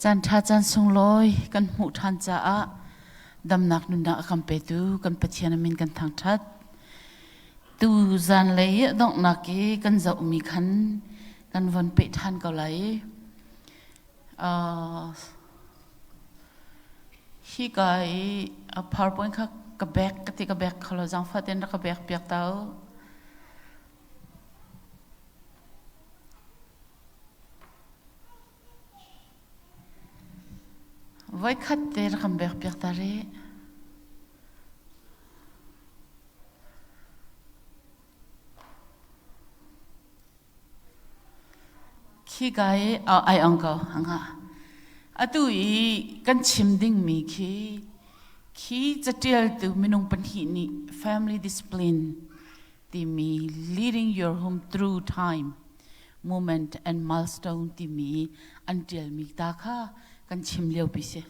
Caan ṭha caan sunglawi kan hmuh ṭhan caah damnak nunnak a kan petu kan Pathian a min kan thangṭhat. Tu zanlei i a donghnak i kan zohmi khan kan von peh ṭhan ko lai. Uh, hika i a PowerPoint kha ka bek ka ti ka bek kho lo zaangfah tein rak ka bek piak ta u. Voikhat te rak kan bek piak ta rih. Khika i ai ong ko anga. Atu i kan chim dingmi khi khi catialtu minung pahnih nih family discipline timi leading your home through time moment and milestone timi an ṭialmi ta kha kan chim liopi si.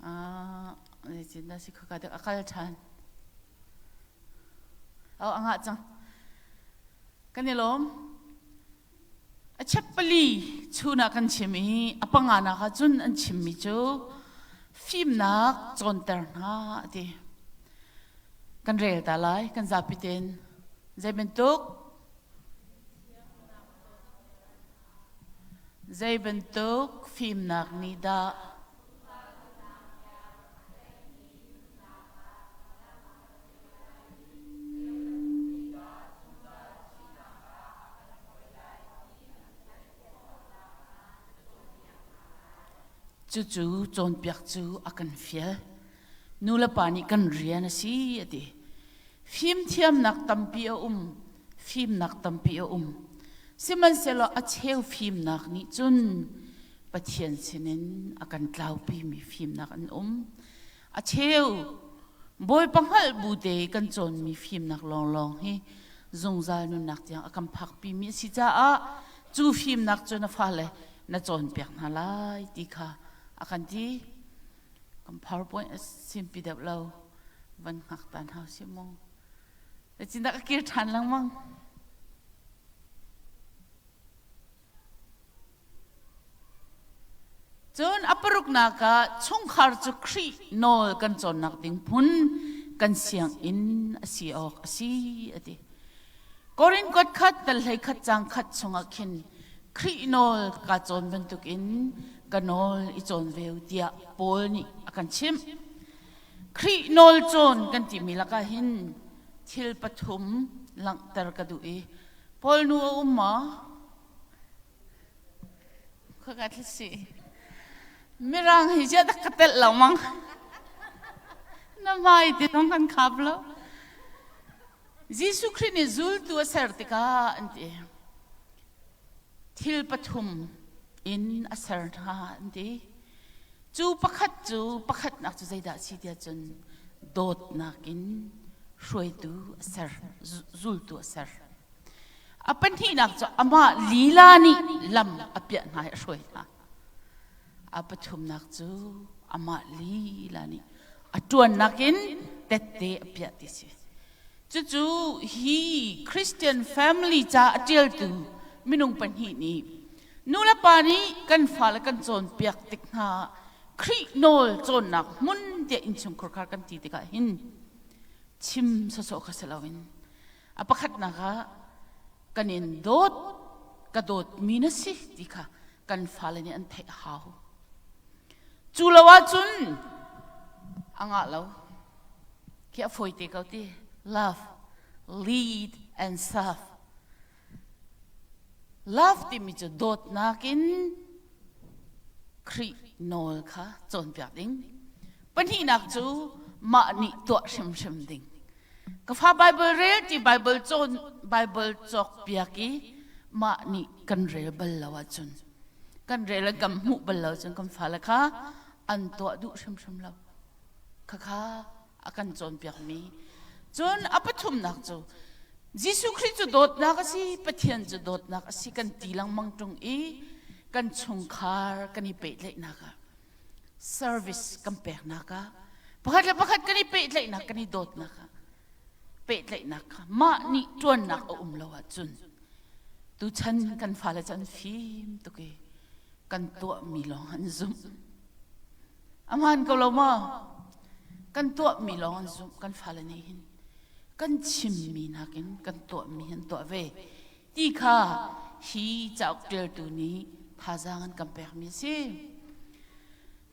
Ah, zeitindah si khaka dek a kal ṭhan. Oh, a ngah cang. Kan i lawm. A chep pali chun ah kan chim i a panganak ah cun an chimmi cu fimnak cawnter hna a ti. Kan rel ta lai, kan zapi tein. Zei bantuk? Zei bantuk fimnak nih dah Cucu cawnpiak cu a kan fial. Nu le pa nih kan rian a si a ti. Fimthiamnak tampi a um, fimnak tampi a um. Sihmanhsehlaw a cheu fimnak nih cun Pathian sinin a kan tlaupimi fimnak an um. A cheu Bawipa hngalh bu te kan cawnmi fimnak lawnglawng hi zungzal nunnak tiang a kan phakpimi a si caah cu fimnak cu na fale na cawnpiak hna lai ti kha a kan ti. Kan PowerPoint a simpi deuh lo. Van hngak ta hna si mu. Zeitindah ka kir ṭhan lengmang. Cun a paruknak ah chungkhar cu Khrih nawl kan cawnnak ding hmun kan sianginn a si awk a si a ti. Korin kuat khat dal hlei khat cang khat chungah khin Khrih nawl ka cawn bantukin ka nawl i cawn ve u tiah Paul nih a kan chimh. Khrih nawl cawn kan timi lakah hin thil pathum langhter ka duh i Paul nu a um maw? Khaka thlasi. Mirang hi ziah dak ka telh lo mang. Na mai ti zong kan khap lo. Jesuh Khrih nih zultu a ser tikah an ti. Thil pathum in a ser hna an ti. Cu pakhat cu pakhatnak cu zeidah a si tiah cun dawtnak in hruaitu a ser, zultu a ser. A pahnihnak cu amah lila nih lam a piah hna i a hruai hna. A pathumnak cu amah lila nih a ṭuannak in tette a piah ti si. Cucu hi Christian family ca a ṭialtu minung pahnih nih nulepa nih kan fale kan cawnpiak tik hna ah Khrih nawl cawnnak hmun tiah innchungkhar khar kan ti tikah hin chim sawsawh kha si loin A pakhatnak ah kan in dawt, ka dawtmi na si ti kha kan fale nih an theih a hau. Cu lo ahcun a ngah lo. Khi a fawi te ko ti. Love, lead and serve. Love timi cu dawtnak in Khrih nawl kha cawnpiak ding. Pahnihnak cu mah nih tuah hrimhrim ding. Ka fa Bible rel ti Bible cawn Bible cawk piak i mah nih kan rel bal lo ahcun kan rel an kan hmuh bal lo cun kan fale kha an tuah duh hrimhrim lo. Khakha a kan cawnpiakmi. Cun a pathumnak cu Jesuh Khrih cu dawtnak a si, Pathian cu dawtnak a si kan ti lengmang ṭung i kan chungkhar kan i pehtlaihnak ah service kan peknak ah pakhat le pakhat kan i pehtlaihnak kan i dawtnak ah. Pehtlaihnak kha mah nih ṭuannak a um lo ahcun tuchan kan fale cu an fim tuk i kan tuahmi lawng an zumh. A hmaan ko lo maw? Kan tuahmi lawng an zumh kan fale nih hin kan chimmi nakin kan tuahmi an tuah ve ti kha hi cauk ṭialtu nih thazaang an kan pekmi a si.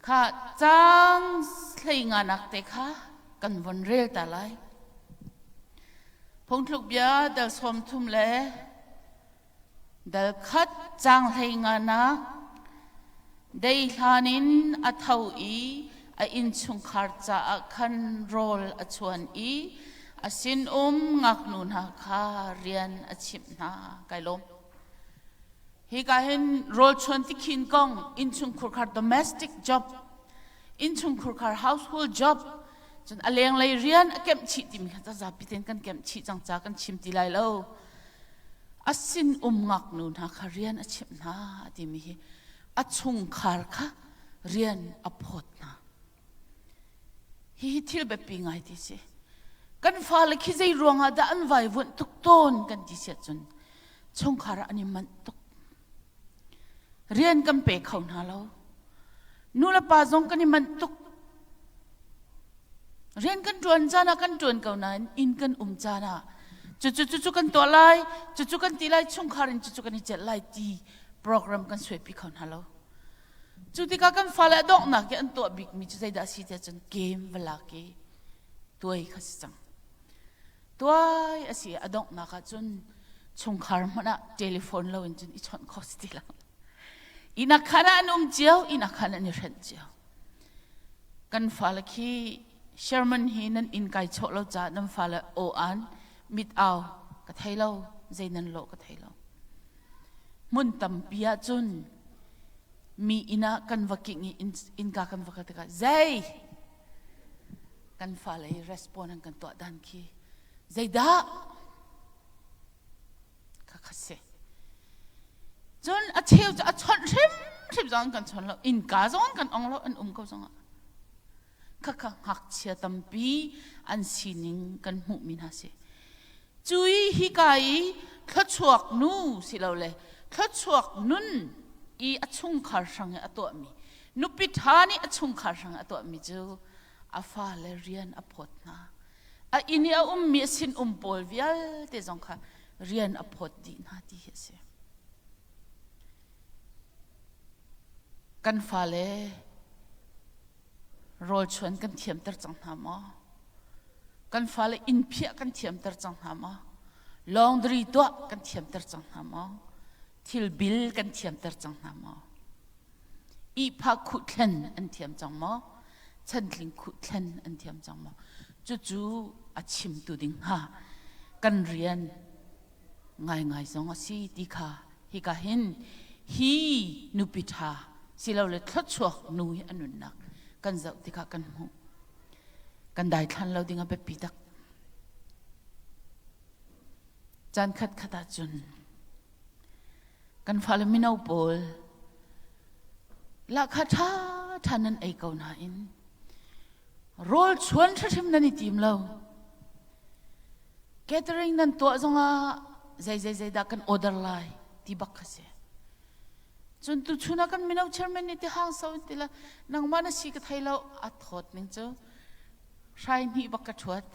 Kha caang hlei nganak te kha kan von rel ta lai. Phungthluk bia dal 30 le dal khat caang hlei nganak dei hlan in a tho i a innchungkhar caah khan rawl a chuan i a sinum ngaknu hna kha rian a chimh hna. Kai lawm. Hika hin rawlchuan tikhin kong innchungkhurkhar domestic job innchungkhurkhar household job cun a lenglei rian a kemh chih timi kha zapi tein kan kemh chih cang ca kan chim ti lai lo. A sin um ngaknu hna kha rian a chimh hna timi hi a chungkhar kha rian a phawt hna. Hihi thil biapi ngai ti si. Kan fale khi zei ruangah dah an vaivuanh tuk tawn kan ti siah cun chungkhar ah an i manh tuk. Rian kan pe kho hna lo. Nu le pa zong kan i manh tuk. Rian kan ṭuan caan ah kan ṭuan ko nain inn kan um caan ah cucu cucu kan tuah lai, cucu kan ti lai, chungkhar in cucu kan i celh lai ti program kan suaipi kho hna lo. Cu tikah kan fale a donghnak i an tuah bikmi cu zeidah a si tiah cun game va lak i tuai kha si cang. Tuai a si a donghnak ah cun chungkhar hmanh ah telephone lo in cun i chawnh kho si ti lo. Inn ah khan ah an um cio, inn ah khan an i hrenh cio. Kan fale khi Sherman hi nan inn kai chawh lo caah nan fale aw an mit au ka thei lo, zei nan lawh ka thei lo. Hmun tampi ah cun mi inn ah kan va kingh i innka kan va kal tikah zei kan fale i respond an kan tuah dan khi zeidah kha kha si. Cun a cheu cu a chawnh hrimhrim zong an kan chawn lo, innka zong an kan ong lo, an um ko zongah. Khakha ngakchia tampi an sining kan hmuhmi hna si. Cui hika i thluachuak nu silole thluachuak nun i a chungkhar hrang i a tuahmi nupi ṭha nih a chungkhar hrang i a tuahmi cu a fale rian a phawt hna. A inn i a ummi a sinum pawl vialte zong kha rian a phawt dih hna ti hi a si. Kan fale rawlchuan kan thiamter cang hna maw? Kan fale inn phiah kan thiamter cang hna maw? Laundry tuah kan thiamter cang hna maw? Thil bil kan thiamter cang hna maw? Ihphah khuhthlen an thiam cang maw? Chantling khuhthlen an thiam cang maw? Cucu a chimtu ding hnga kan rian ngaingai zong a si ti kha hika hin hi nupi ṭha silole thluachuak nu hi a nunnak kan zoh tikah kan hmuh. Kan daithlan lo ding a biapi tak. Caan khatkhat ahcun kan fale mino pawl lahkhah ṭha ṭha nan ei ko nain rawl chuan hrimhrim nan i tim lo. Catering nan tuah zongah zei zei zei dah kan order lai ti bak kha si. Cun tuchun ah kan mino chairman nih ti hang so in ti la nangmah na si ka thei lo a thawt ning cu hrai hnih bak ka ṭhuat.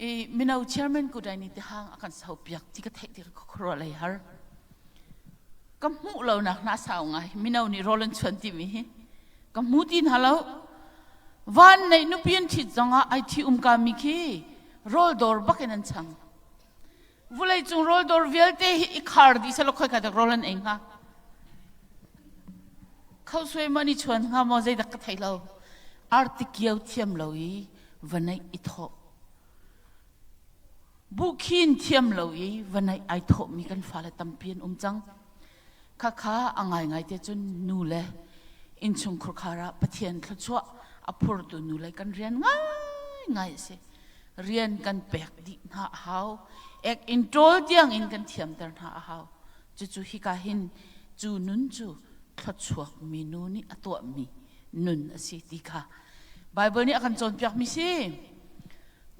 I mino chairman kudai nih ti hang a kan so piak ti ka theih ti ka khuaruah lei har. Ka hmuh lo nak hna sau ngai mino nih rawl an chuan timi hi ka hmu ti hna lo. Van neih nupi an ṭhit zongah ai thi um ka mi khi rawl dawr bak in an chang. Vuleicung rawldawr vialte hi i khar dih selaw khoika dak rawl an ei hnga? Khausuai maw an i chuan hnga maw zeidak ka thei lo. Arti kio thiam lo i va neih i thawh. Buhkhin thiam lo i va neih ai thawhmi kan fale tampi an um cang. Khakha a ngaingai te cun nu le innchungkhur khar ah Pathian thluachuah a phurtu nu le kan rian ngaingai a si. Rian kan pek dih hna a hau. Ek in ṭawl tiang in kan thiamter hna a hau. Cucu hika hin cu nun cu thluachuak mi nu nih a tuahmi nun a si ti kha. Bible nih a kan cawnpiakmi si.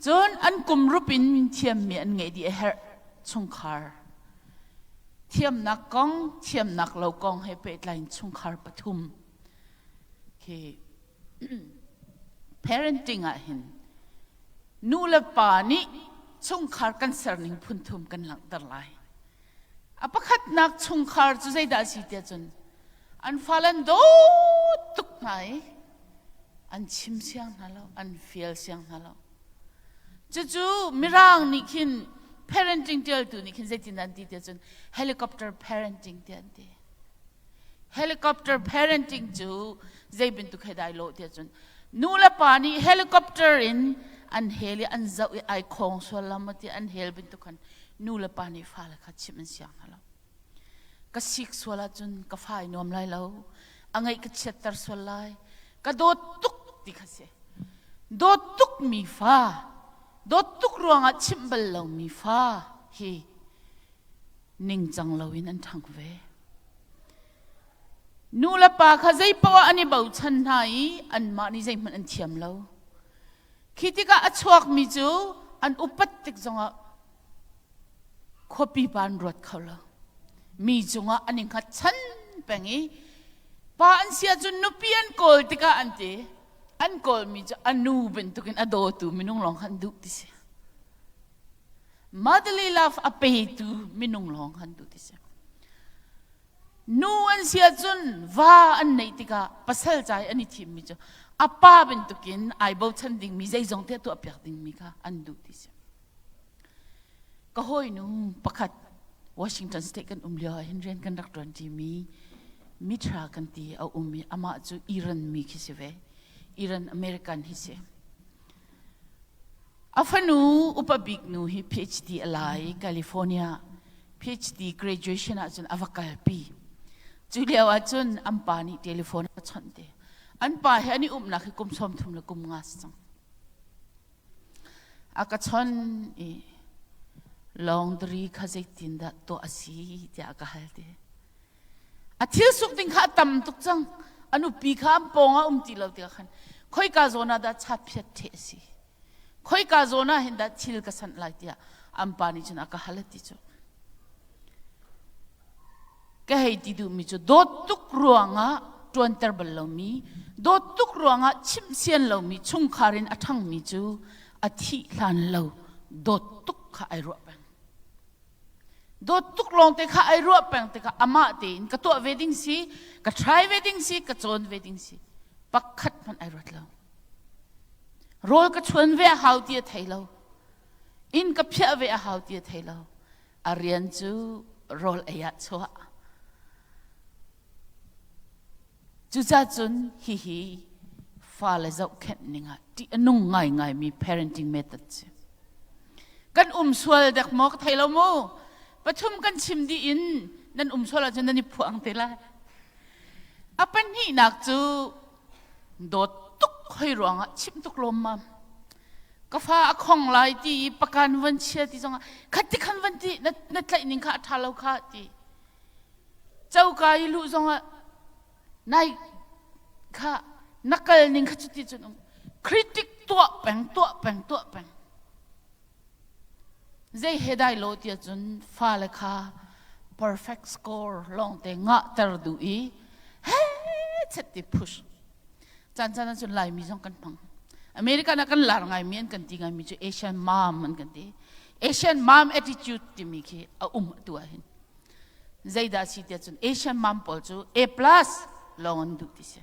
Cun an kum rup in thiammi an ngeih dih a herh chungkhar. Thiamnak kong, thiamnak lo kong he pehtlai in chungkhar pathum. Khi parenting ah hin nu le pa nih chungkhar kan serning phunthum kan langhter lai. A pakhatnak chungkhar cu zeidah a si tiah cun an fale an dawt tuk hna i an chim siang hna lo, an fial siang hna lo. Cucu Mirang nih khin parenting ṭialtu nih khin zeitin an ti tiah cun helicopter parenting tiah an ti. Helicopter parenting cu zei bantuk he dai lawh tiah cun nu le pa nih helicopter in an hel i an zoh i ai khawng sual la maw ti an hel bantuk khan nu le pa nih fale kha chimh an siang hna lo. Ka sik sual ahcun ka fa i nuam lai lo, a ngaih ka chiatter sual lai, ka dawt tuk ti kha si. Dawt tuk mi fa, dawt tuk ruangah chimh bal lomi fa hi ningcang loin an ṭhang ve. Nu le pa kha zei poah an i bochan hna i anmah nih zeihmanh an thiam lo. Khi tikah a chuakmi cu an upat tik zongah khuapi pa an ruat kho lo. Mi cungah an i hngatchan peng i pa an si ahcun nupi an kawl tikah an ti. An kawlmi cu a nu bantukin a dawtu minung lawng kha an duh ti si. Motherly love a petu minung lawng han duh ti si. Nu an si ahcun va an neih tikah pasal ca i an i thimmi cu a pa bantukin ai bochan dingmi zeizong te tuahpiak dingmi kha an duh ti si. Ka hawinu pakhat Washington State kan um lio ah hin rian kan rak ṭuan ṭimi Mitra kan ti a um i amah cu Iran mi khi si ve. Iran American hi si. A fanu upa bik nu hi PhD a la i California PhD graduation ahcun a va kalpi. Cu lio ahcun an pa nih telephone a chawnh te. An pa he an i umnak hi kum 30 le kum nga si cang. A ka chawnh i laundry kha zeitindah tuah a si tiah a ka hal te. A thil suk ding kha a tam tuk cang. A nupi kha an pawng ah um ti lo tikah khan khoika zawn ah dah chatphiat ṭheh a si? Khoika zawn ah hin dah thil ka sanh lai tiah an pa nih cun a ka hal a ti cu. Ka hei ti duhmi cu dawt tuk ruangah ṭuanter bal lomi, dawt tuk ruangah chimh sian lomi chungkhar in a ṭhangmi cu a thih hlan lo dawt tuk kha ai ruah peng. Dawt tuk lawngte kha ai ruah peng tikah amah tein ka tuah ve ding si, ka try ve ding si, ka cawn ve ding si. Pakhat hmanh ai ruat lo. Rawl ka chuan ve a hau ti a thei lo. Inn ka phiah ve a hau ti a thei lo. A rian cu rawl ei ah chuah. Cucacun hihi fale zohkhenh ning ah ṭih a nung ngaingaimi parenting method si. Kan um sual dek maw ka thei lo mu. Pathum kan chim dih in nan um sual ahcun nan i phuang te lai. A pahnihnak cu dawt tuk hoi ruangah chimh tuk lawmmam. Ka fa a khong lai ti i pakan van chia ti zongah khat ti khan van ti na, na tlaih ning kha a ṭha lo kha ti. Coka i luh zongah nai kha na kal ning kha cuti cun um critic tuah peng tuah peng tuah peng zei he dai lo tiah cun fale kha perfect score lawngte ngahter duh i he chet ti push caan caan ahcun Laimi zong kan hmang American ah kan lar ngaimi an kan ti ngaimi cu Asian mom an kan ti Asian mom attitude timi khi a um atu ah hin Zeidah a si tiah cun Asian mom pawl cu A plus lawng an duh ti si.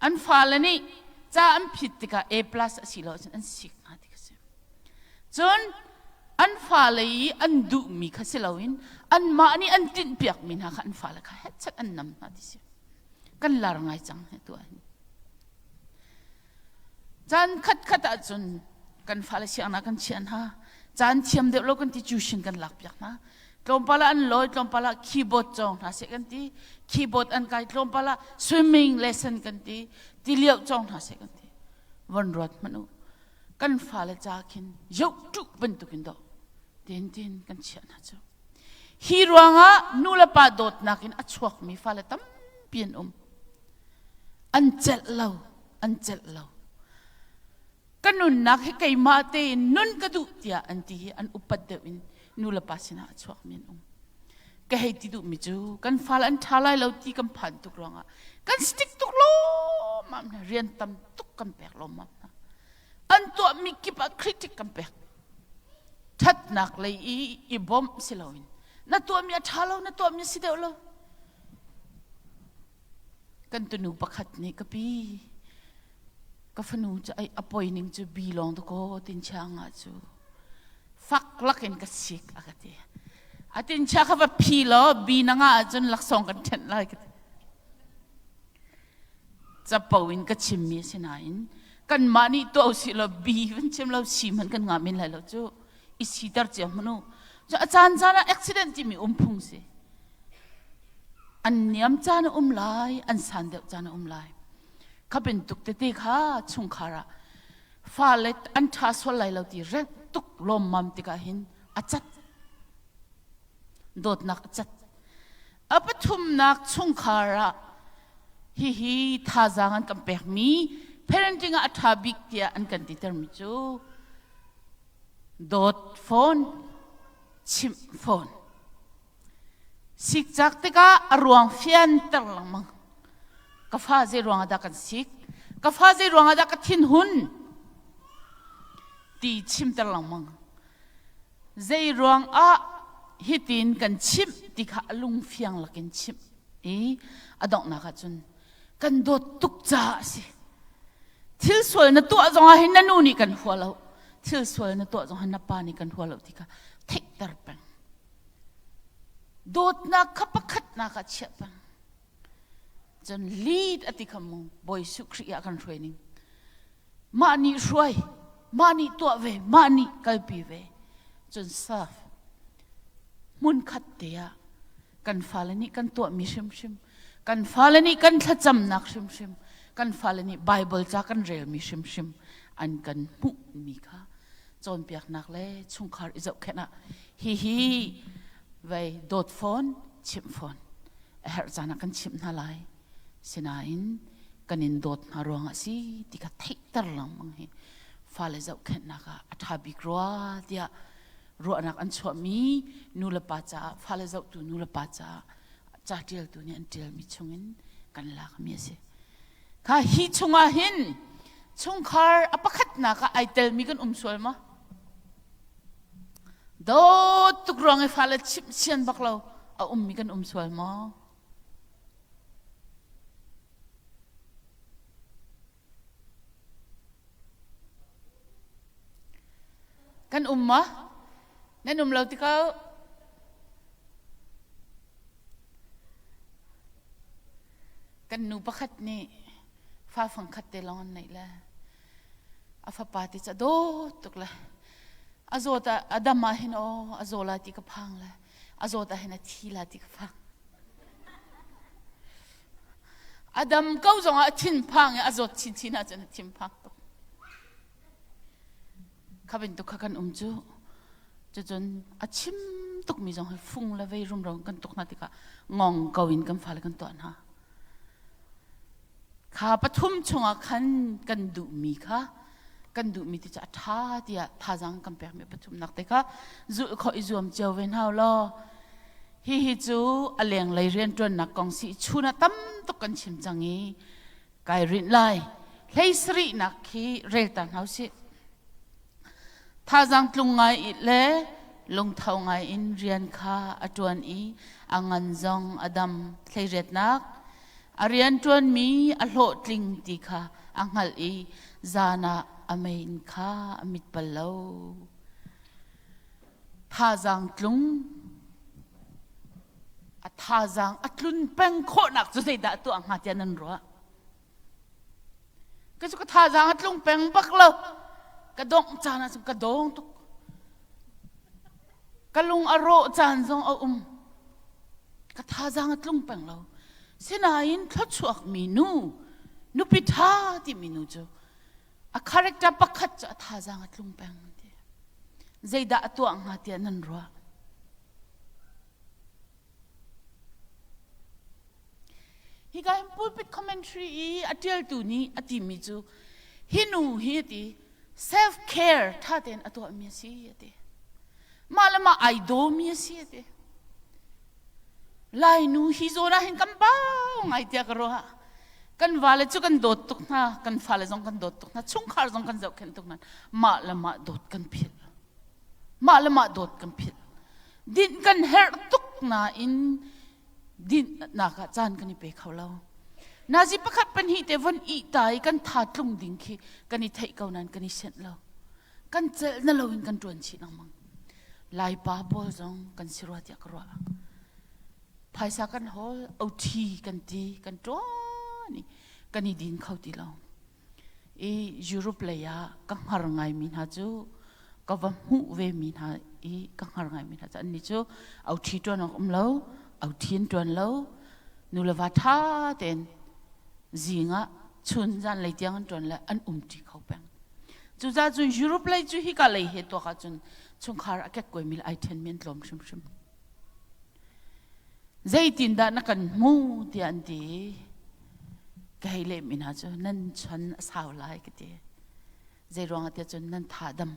An fale nih ca an phit tikah A plus a si lo ahcun an sik hna ti kha si. Cun an fale i an duhmi kha si loin anmah nih an tinhpiakmi hna kha an fale kha hetchet an nam hna ti si. Kan lar ngai cang he tu ahhin. Caan khatkhat ahcun kan fale sianginn kan chiah hna. Caan thiam deuh lo kan ti tuition kan lakpiak hna. Tlawmpal ah an lawi, tlawmpal ah keyboard cawng hna seh kan ti. Keyboard an kai tlawmpal ah swimming lesson kan ti. Tilioh cawng hna seh kan ti. Von ruat hmanh u. Kan fale ca khin yoh ṭuh bantukin dawh tin tin kan chiah hna cu. Hi ruangah nu le pa dawtnak in a chuakmi fale tampi an um. An celh lo, an celh lo. Ka nunnak hi keimah tein nun ka duh tiah an ti hi an upat deuh in nu le pa sinah a chuakmi an um. Ka hei ti duhmi cu kan fale an ṭha lai lo ti kan phan tuk ruangah kan stick tuk lawmmam hna, rian tam tuk kan pek lawmmam hna. An tuahmi kip ah critic kan pek. Ṭhatnak lei i i bawmh si loin na tuahmi a ṭha lo, na tuahmi a si deuh lo. Kan tunu pakhat nih ka pi ka fanu cu ai a poi ning cu bi lawng dakaw tinchia nga cu fak lakin ka sik a ka ti. A tinchia kha va phi law bi na nga ahcun laksawng kan ṭhenh lai ka ti. Capo in ka chimmi a si nain kanmah nih tuah usih law bi van chim lo si hmanh kan ngah men lai lo cu i siter cia hmanh u. Cu a caan caan ah accident timi um phung si. An niam caan a um lai, an san deuh caan a um lai. Kha bantuk tete kha chungkhar ah fale an ṭha sual lai lo ti rengh tuk lawmmam tikah hin a cat. Dawtnak a cat. A pathumnak chungkhar ah hihi thazaang an kan pekmi parenting ah a ṭha bik tiah an kan titermi cu dawt fawn, chimh fawn. Sikcak tikah a ruang fianter lengmang. Ka fa zei ruangah dah kan sik? Ka fa zei ruangah dah ka thinhun? Ti chimter lengmang. Zei ruangah hitin kan chimh ti kha a lung fiang lakin chimh i a donghnak ahcun kan dawt tuk caah a si. Thil sual na tuah zongah hin na nu nih kan hua lo. Thil sual na tuah zongah na pa nih kan hua lo ti kha theihter peng. Dawtnak kha pakhatnak ah chiah peng. Cun lead a ti kha mu Bawi Jesuh Khrih ah kan hruai ning. Mah nih hruai, mah nih tuah ve, mah nih kalpi ve. Cun serve. Hmun khat te ah kan fale nih kan tuahmi hrimhrim, kan fale nih kan thlacamnak hrimhrim, kan fale nih Bible ca kan relmi hrimhrim an kan hmuhmi kha cawnpiaknak le chungkhar i zohkhenh ah hihi vei dawt fawn chimh fawn a herh caan ah kan chimh hna lai sinain kan in dawt hna ruangah si ti kha theihter lengmang hi fale zohkhenhnak ah a ṭha bik rua tiah ruahnak an chuahmi nu le pa caah fale zohtu nu le pa caah ca ṭialtu nih an ṭialmi chungin kan lakmi a si. Kha hi chungah hin chungkhar a pakhatnak ah ai telmi kan um sual maw? Dawt tuk ruang i fale chimh sian bak lo a ummi kan um sual maw? Kan um maw? Nan um lo ti ko. Kan nu pakhat nih fa fangkhat te lawng an neih le a fapa te cu a dawt tuk le a zawt ah a dam ah hin aw a zaw lai ti ka phang le a zawt ah hin a thi la ti ka phang. A dam ko zongah a thinphang i a zawt chinchin ahcun a thinphang tuk. Kha bantuk kha kan um cu. Cucun a chim tukmi zong hi fung le vei rumro kan tuk hna tikah ngong ko in kan fale kan tuah hna. Kha pathum chungah khan kan duhmi kha kan duhmi ti cu a ṭha tiah thazaang kan pekmi pathumnak te kha zulh khawh i zuam cio ve hna law hihi cu a lenglei rianṭuannak kong si chun ah tam tuk kan chim cang i kai rinh lai hlei sarihnak khi rel ta hna usih Thazaang tlung ngai le lungtho ngai in rian kha a ṭuan i a ngan zong a dam. Thleiriatnak a rian ṭuanmi a hlawhtling ti kha a hngalh i zan ah a meiinn kha a mit bal lo. Thazaang tlung a thazaang a tlun peng khawhnak cu zeidah tuah hnga tiah nan ruah? Ka cu ka thazaang a tlung peng bak lo. Ka dongh caan ah cun ka dawng tuk. Ka lung a rawh caan zong a um. Ka thazaang a tlung peng lo. Sinain thluachuakmi nu, nupi ṭha timi nu cu a character pakhat cu a thazaang a tlung peng ti. Zeidah a tuah hnga tiah nan ruah? Hika hin pulpit commentary i a ṭialtu nih a timi cu hi nu hi a ti. Self care ṭha tein a tuahmi a si a ti. Mah le mah ai dawmi a si a ti. Lainu hi zawn ah hin kan bau ngai tiah ka ruah. Kan vale cu kan dawt tuk hna, kan fale zong kan dawt tuk hna, chungkhar zong kan zohkhenh tuk hna. Mah le mah dawt kan philh. Mah le mah dawt kan philh. Dinh kan herh tuk nain dinhnak ah caan kan i pe kho lo. Nazi pakhat pahnih te von ih ta i kan tha tlung ding khi kan i theih ko nain kan i senh lo. Kan celh na loin kan ṭuan chih lengmang. Laipa pawl zong kan si rua tiah ka ruah. Phaisa kan hawl, OT kan ti, kan ṭuan i kan i din kho ti lo. I Europe lei ah ka hngar ngaimi hna cu ka va hmuh ve mi hna i ka hngar ngaimi hna cu annih cu OT ṭuan awk um lo, OT in ṭuan lo, nu le va ṭha tein zing ah chun zanlei tiang an ṭuan le an umṭi kho peng. Cucaah cun Europe lei cu hika lei he tuak ahcun chungkhar a kekkuaimi le ai ṭhenmi an tlawm hrimhrim. Zeitindah na kan hmu tiah an ti. Ka hei lehmi hna cu nan chan a sau lai ka ti. Zei ruangah tiah cun nan tha dam.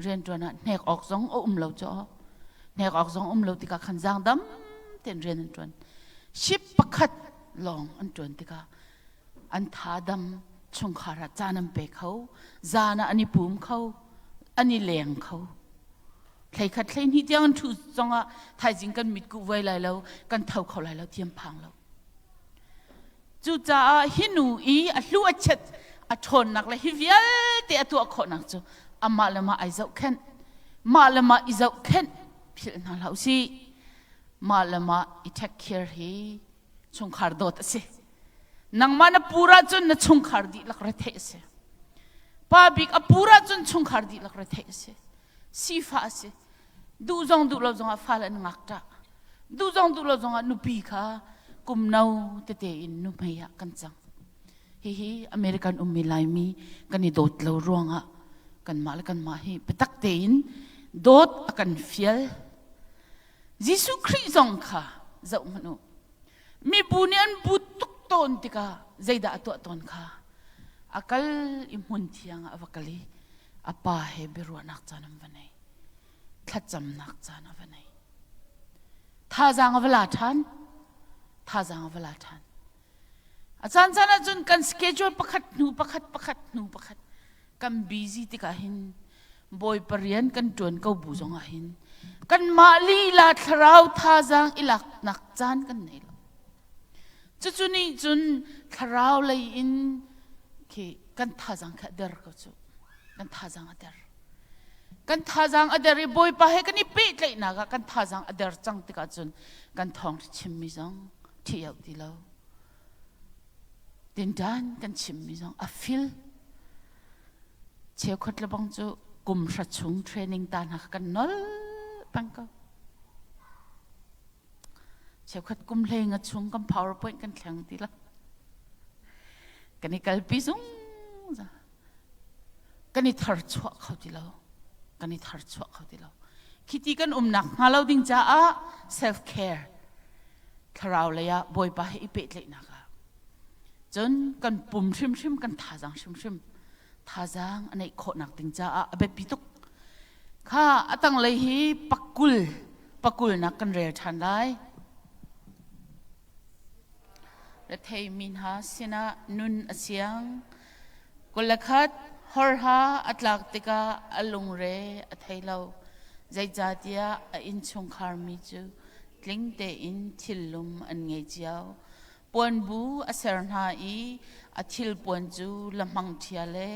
Rianṭuan ah hnek awk zong a um lo cu. Hnek awk zong um lo tikah khan zaangdam tein rian an ṭuan. Ship pakhat lawng an ṭuan tikah an tha dam chungkhar ah caan an pe kho, zan ah an i pum kho, an i leng kho. Thleikhat thleihnih tiang an ṭhu zongah thaizing kan mitkuh vuai lai lo, kan tho kho lai lo ti an phang lo. Cucaah hi nu i a hlu a chet a ṭhawnnak le hi vialte a tuah khawhnak cu amah le mah ai zohkhenh. Mah le mah i zohkhenh philh hna hlah usih. Mah le mah i take care hi chungkhar dawt a si. Nangmah na pur ahcun na chungkhar dihlak retheih a si. Pa bik a pur ahcun chungkhar dihlak retheih a si. Sifah a si. Duh zong duh lo zongah fale an ngakṭah. Duh zong duh lo zongah nupi kha kum no tete in nuhmei ah kan cang. Hihi American ummi Laimi kan i dawt lo ruangah kanmah le kanmah hi biatak tein dawt a kan fial. Jesuh Khrih zong kha zoh hmanh u. Mibu nih an but tuk tawn tikah zeidah a tuah tawn kha a kal i hmun thiang ah a va kal i a pa he biaruahnak caan an va nei. Thlacamnak caan a va nei. Thazaang a va la ṭhan. Thazaang a va la ṭhan. A caan caan ahcun kan schedule pakhat hnu pakhat pakhat hnu pakhat kan busy tikah hin Bawipa rian kan ṭuan ko bu zongah hin kanmah lila thlarau thazaang i laknak caan kan nei lo. Cucu nih cun thlarau lei in khi kan thazaang kha a der ko cu. Kan thazaang a der. Kan thazaang a der i Bawipa he kan i pehtlaihnak ah kan thazaang a der cang tikah cun kan thawng chimmi zong thi au ti lo. Tinṭan kan chimmi zong a fil. Cheukhat le bang cu kum hra chung training ta hna kha kan nol peng ko. Cheukhat kum hlei nga chung kan PowerPoint kan thleng ti lo. Kan i kalpi zungzal. Kan i tharchuah kho ti lo. Kan i tharchuah kho ti lo. Khiti kan umnak hnga lo ding caah self care thlarau lei ah Bawipa he i pehtlaihnak ah cun kan pum hrimhrim kan thazaang hrimhrim thazaang a neih khawhnak ding caah a biapi tuk. Kha a tanglei hi pakul pakulnak kan rel ṭhan lai. Rethei mi hna sinah nun a siang. 21 horha a tlak tikah a lungre a thei lo. Zeicahtiah a innchungkhar mi cu tling tein thillum an ngei cio. Puanbu a ser hna i a thilpuan cu lahmang ṭhia le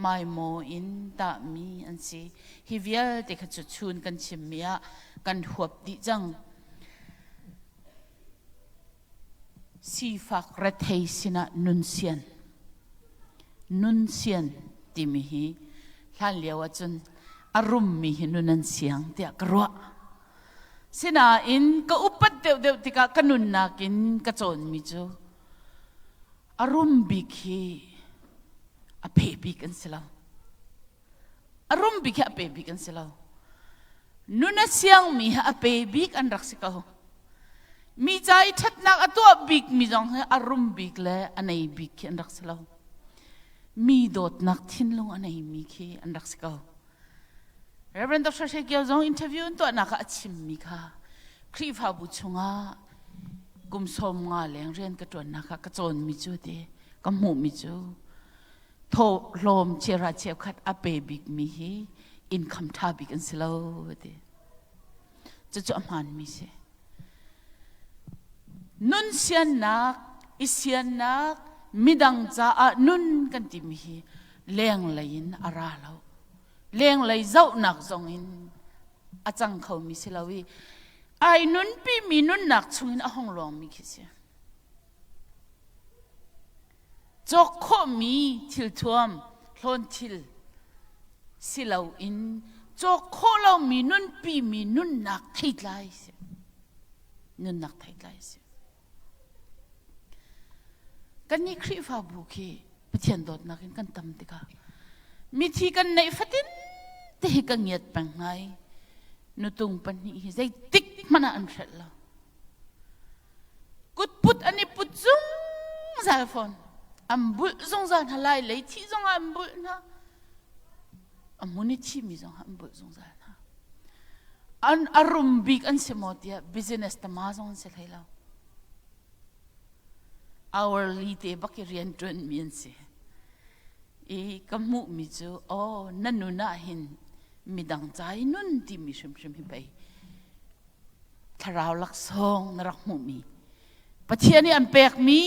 maimaw in tahmi an si. Hi vialte kha cu chun kan chimmi ah kan huap dih cang. Sifak rethei sinah nun sian. Nun sian timi hi hlan lio ahcun a rummi hi nun an siang tiah ka ruah. Sinain ka upat deuhdeuh tikah ka nunnak in ka cawnmi cu a rum bik hi a phe bik an si lo. A rum bik hi a pe bik an si lo. Nun a siangmi hi a pe bik an rak si ko. Mi ca i ṭhatnak a tuah bikmi zong hi a rum bik le a nei bik khi an rak si lo. Mi dawtnak thinlung a neimi khi an rak si ko. Reverend Dr. Hre Kio zong interview an tuahnak ah a chimmi kha Khrihfabu chungah kum 50 leng rian ka ṭuannak ah ka cawnmi cu ti ka hmuhmi cu thawhlawm chiara cheukhat a pe bikmi hi income ṭha bik an si lo ti. Cucu a hmaanmi si. Nun siannak, i siannak, midang caah nun kan timi hi lenglei in a ra lo. Lenglei zohnak zong in a cang khomi si lo i ai nunpimi nunnak chungin a hong luangmi khi si. Cawk khawhmi thilthuam, hlawn thil si loin cawk khawh lomi nunpimi nunnak theitlai si. Nunnak theitlai si. Kannih Khrihfabu khi Pathian dawtnak in kan tam tikah mithi kan neih fatin te hi ka ngiat peng ngai. Nutung pahnih hi zeitik hmanh ah an hrelh lo. Kutput an i put zungzal fawn. An bulh zungzal hna lai lei thih zongah an bulh hna. A hmun i thimi zongah an bulh zungzal hna. An a rum bik an si maw tiah business tama zong an si hlei lo. Hourly te bak i rian ṭuanmi an si. I ka hmuhmi cu aw na nun ah hin midang ca i nun timi hrimhrim hi pei thlarau laksawng na rak hmuhmi Pathian nih an pekmi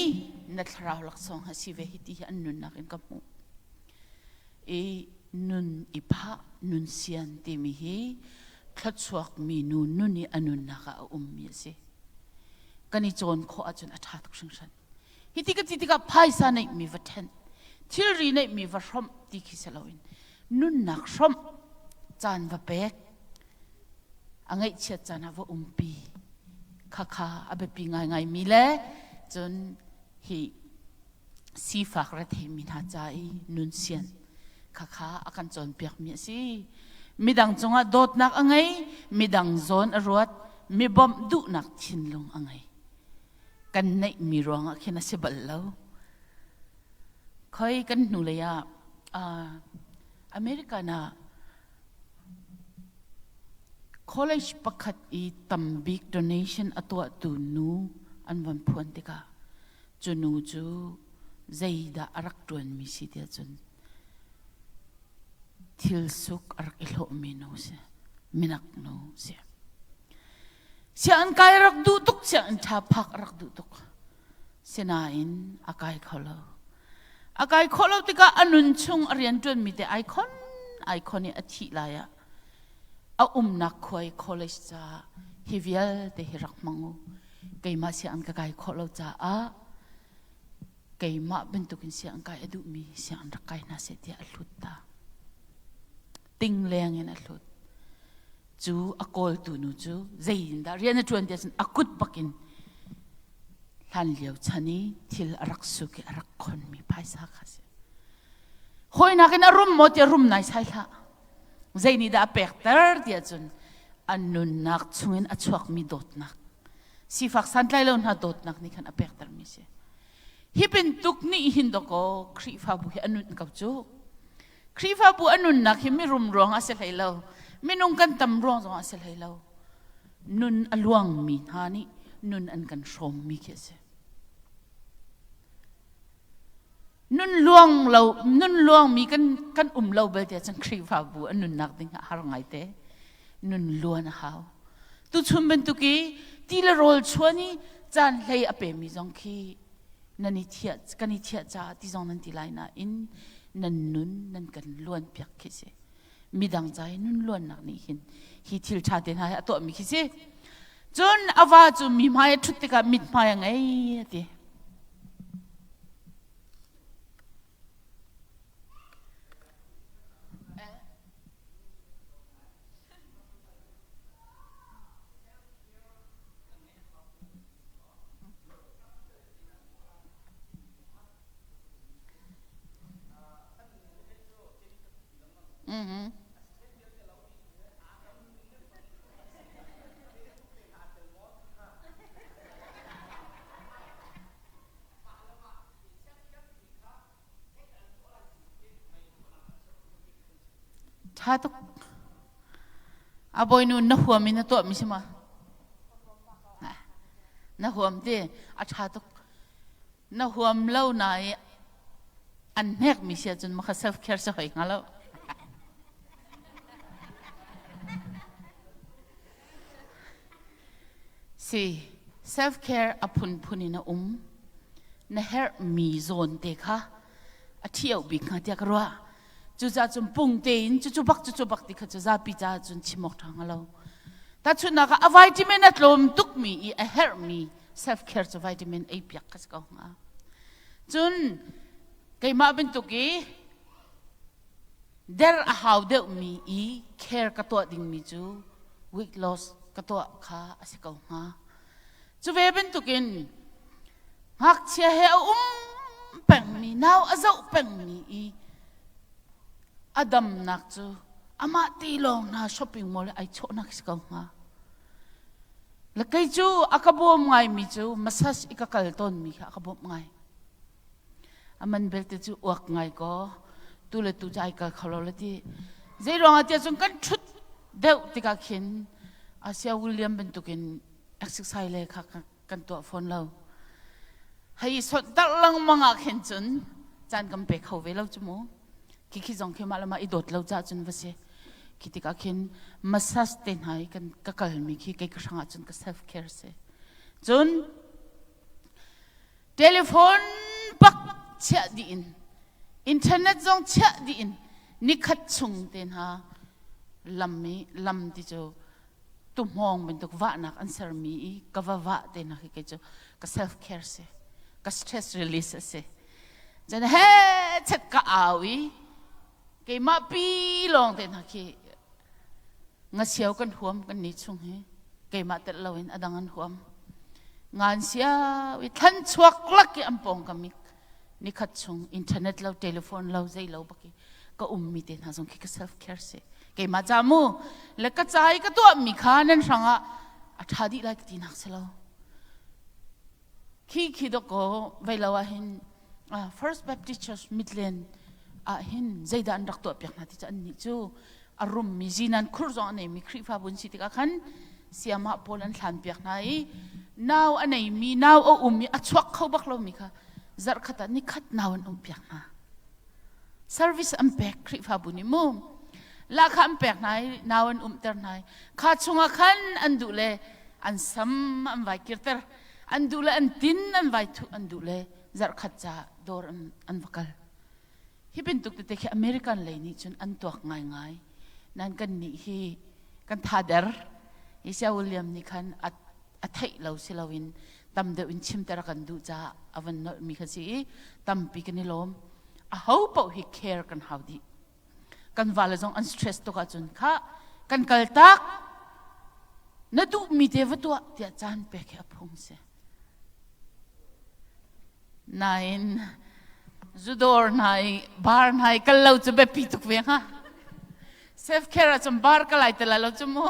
na thlarau laksawng ha si ve hi ti hi an nunnak in ka hmuh i nun i phah nun sian timi hi thluachuak mi nu nun i a nunnak ah a ummi a si kan i cawn khawh ahcun a ṭha tuk hringhran hi ti ka ti tikah phaisa neihmi va ṭhen thilri neihmi va hrawmh ti khi si loin nunnak hrawmh caan va pek a ngaihchiat caan ah va umpi khakha a biapi ngaingaimi le cun hi sifak retheimi hna ca i nun sian khakha a kan cawnpiakmi a si. Midang cungah dawtnak a ngei, midang zawn a ruat, mi bawmh duhnak thinlung a ngei. Kan neihmi ruangah khin a si bal lo. Khoi kan hnulei ah uh, American ah College pakhat i tambik donation a tuahtu nu an von phuan tikah cu nu cu zeidah a rak ṭuanmi si tiah cun thil suk a rak i hlawhmi nu si, minak nu si. Sianginn kai a rak duh tuk, sianginn ṭha phak a rak duh tuk. Sinain a kai kho lo. A kai khawh lo tikah a nun chung a rianṭuanmi te ai khon ai khon i a thih lai ah a umnak khua i college caah hi vialte hi rak hmang u. Keimah sianginn ka kai khawh lo caah keimah bantukin sianginn kai a duhmi sianginn rak kai hna seh tiah a hlut ta. Ting leng in a hlut. Cu a kawltu nu cu zeitindah rian a ṭuan tiah cun a kut bakin hlan lio chan i thil a rak suk i a rak khonmi phaisa kha si. Hawinak in a rum maw tiah rum nai sai hlah. Zei nih dah a pekter tiah cun a nunnak chungin a chuakmi dawtnak sifak santlai lo hna dawtnak nih khan a pektermi si. Hi bantuk nih hin dawkaw Khrihfabu hi a nun ko cu. Khrihfabu a nunnak hi mirum ruang a si hlei lo. Minung kan tam ruang zong a si hlei lo. Nun a luangmi hna nih nun an kan hrawmmi khi a si. Nun luang lo, nun luangmi kan, kan um lo bal tiah cun Khrihfabu a nunnak ding ah har ngai te. Nun luan a hau. Tuchun bantuk i ti le rawl chuan i caan hlei a pemi zong khi nan i thiah kan i thiah caah ti zong nan ti lai nain nan nun nan kan luan piak khi si midang ca i nun luannak nih hin hi thil ṭha te hna hi a tuahmi khi si cun a va cu mi hmai a ṭhut tikah mit hmai a ngei a ti Mm-hmm. Tha tuk. A bawinu na huam in na tuah mi si ma? Na huam ti a tha tuk. Na huam lo na i an hnek mi si ahcun makha self care si hoi hnga lo. Si self care a phunphun in a um. Na herh mi zawn te kha a ṭhio bik hnga tiah ka ruah. Cucaah cun pung tein cucu bak cucu bak ti kha cu zapi caah cun chim awk ṭha hnga lo. Tahchunhnak ah a vitamin a tlawm tukmi i a herhmi self care cu vitamin ei piak kha si ko hnga. Cun keimah bantuk i der a hau deuhmi i care ka tuah dingmi cu weight loss ka tuah kha a si ko hnga. Cu ve bantukin ngakchia he a um pengmi, nau a zoh pengmi i a damnak cu amah ti lawng hna shopping mall ai chawhnak si ko hnga. Le kei cu a ka bawm ngaimi cu massage i ka kal tawnmi kha a ka bawmh ngai. Aman belte cu uak ngai ko tu le tu cu ai kal kho lo le ti. Zei ruangah tiah cun kan ṭhut deuh tikah khin Asia William bantukin exercise le kha kan tuah fawn lo. Hei sonh tarh lengmang ah khin cun caan kan pe kho ve lo cu mu. Khi khi zong khi mah le mah i dawt lo ca cun va si. Khi tikah khin massage te hna i kan ka kalmi khi kei ka hrang ah cun ka self care si. Cun telephone bak chiah dih in internet zong chiah dih in nikhat chung te hna lam i lam ti cu tuhmawng bantuk vahnak an sermi i ka va vah te hna khi kei cu ka self care si ka stress release a si cun he chet ka au i keimah pi lawng te hna khi Ngasio kan huam kan ni chung hi keimah telh loin a dang an huam. Ngan sia i thlan chuak lak i an pawng ka mik nikhat chung internet lo telephone lo zei lo baki ka um mi te hna zong khi ka self care si keimah ca mu le ka ca i ka tuah mi kha nan hrangah a tha dih lai ka ti nak si lo Khi khi dawkaw vei lo ah hin First Baptist Church Midland ah hin zeidah an rak tuah piak hna ti cu annih cu a rummi zinan khur zong a neimi Khrihfabu an si tikah khan siamah pawl an hlan piak hna i nau a neimi nau a um i a chuak kho bak lomi kha zarhkhat ah nikhat nau an um piak hna. Service an pek Khrihfabu nih mu lahkhah an pek hna i nau an umter hna i kha chungah khan an duh le an sam an vai kirter an duh le an tin an vai thuh an duh le zarhkhat ca dawr an, an va kal hi bantuk tete khi American lei nih cun an tuak ngaingai nan kan nih hi kan thader hi Sia William nih khan a, a theih lo si loin tam deuh in chimter a kan duh caah a van nolh mi kha si i tampi kan i lawm a ho paoh hi care kan hau dih kan vale zong an stress tuk ahcun kha kan kal tak na duhmi te va tuah tiah caan pek hi a phung si nain zudawr hna i bar hna i kal lo cu biapi tuk ve hnga self care ahcun bar ka lai te lai lo cu mu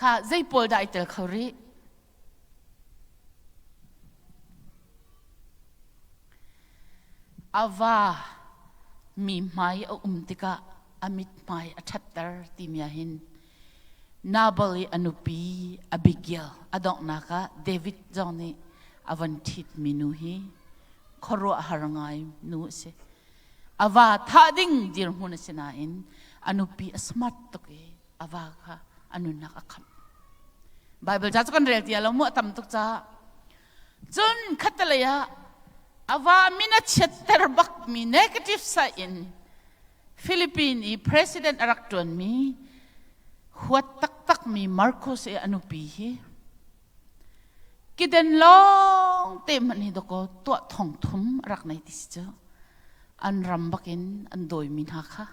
kha zei pawl dah i tel kho rih A va mi hmai a um tikah a mithmai a ṭhatter timi ah hin Nabal i a nupi Abigail a donghnak ah David zong nih a von ṭhitmi nu hi khuaruahhar ngai nu a si. A va thah ding dirhmun a si nain a nupi a smart tuk i a va kha a nunnak a khamh. Bible ca cu kan rel ti lo mu a tam tuk caah. Cun khattelei ah a va min a chiatter bakmi negative side in Philippine i president a rak ṭuanmi huat taktakmi Marcos i a nupi hi kiden lawng te hmanh hi dakaw tuah thong thum a rak nei ti si cu an ram bakin an dawimi hna kha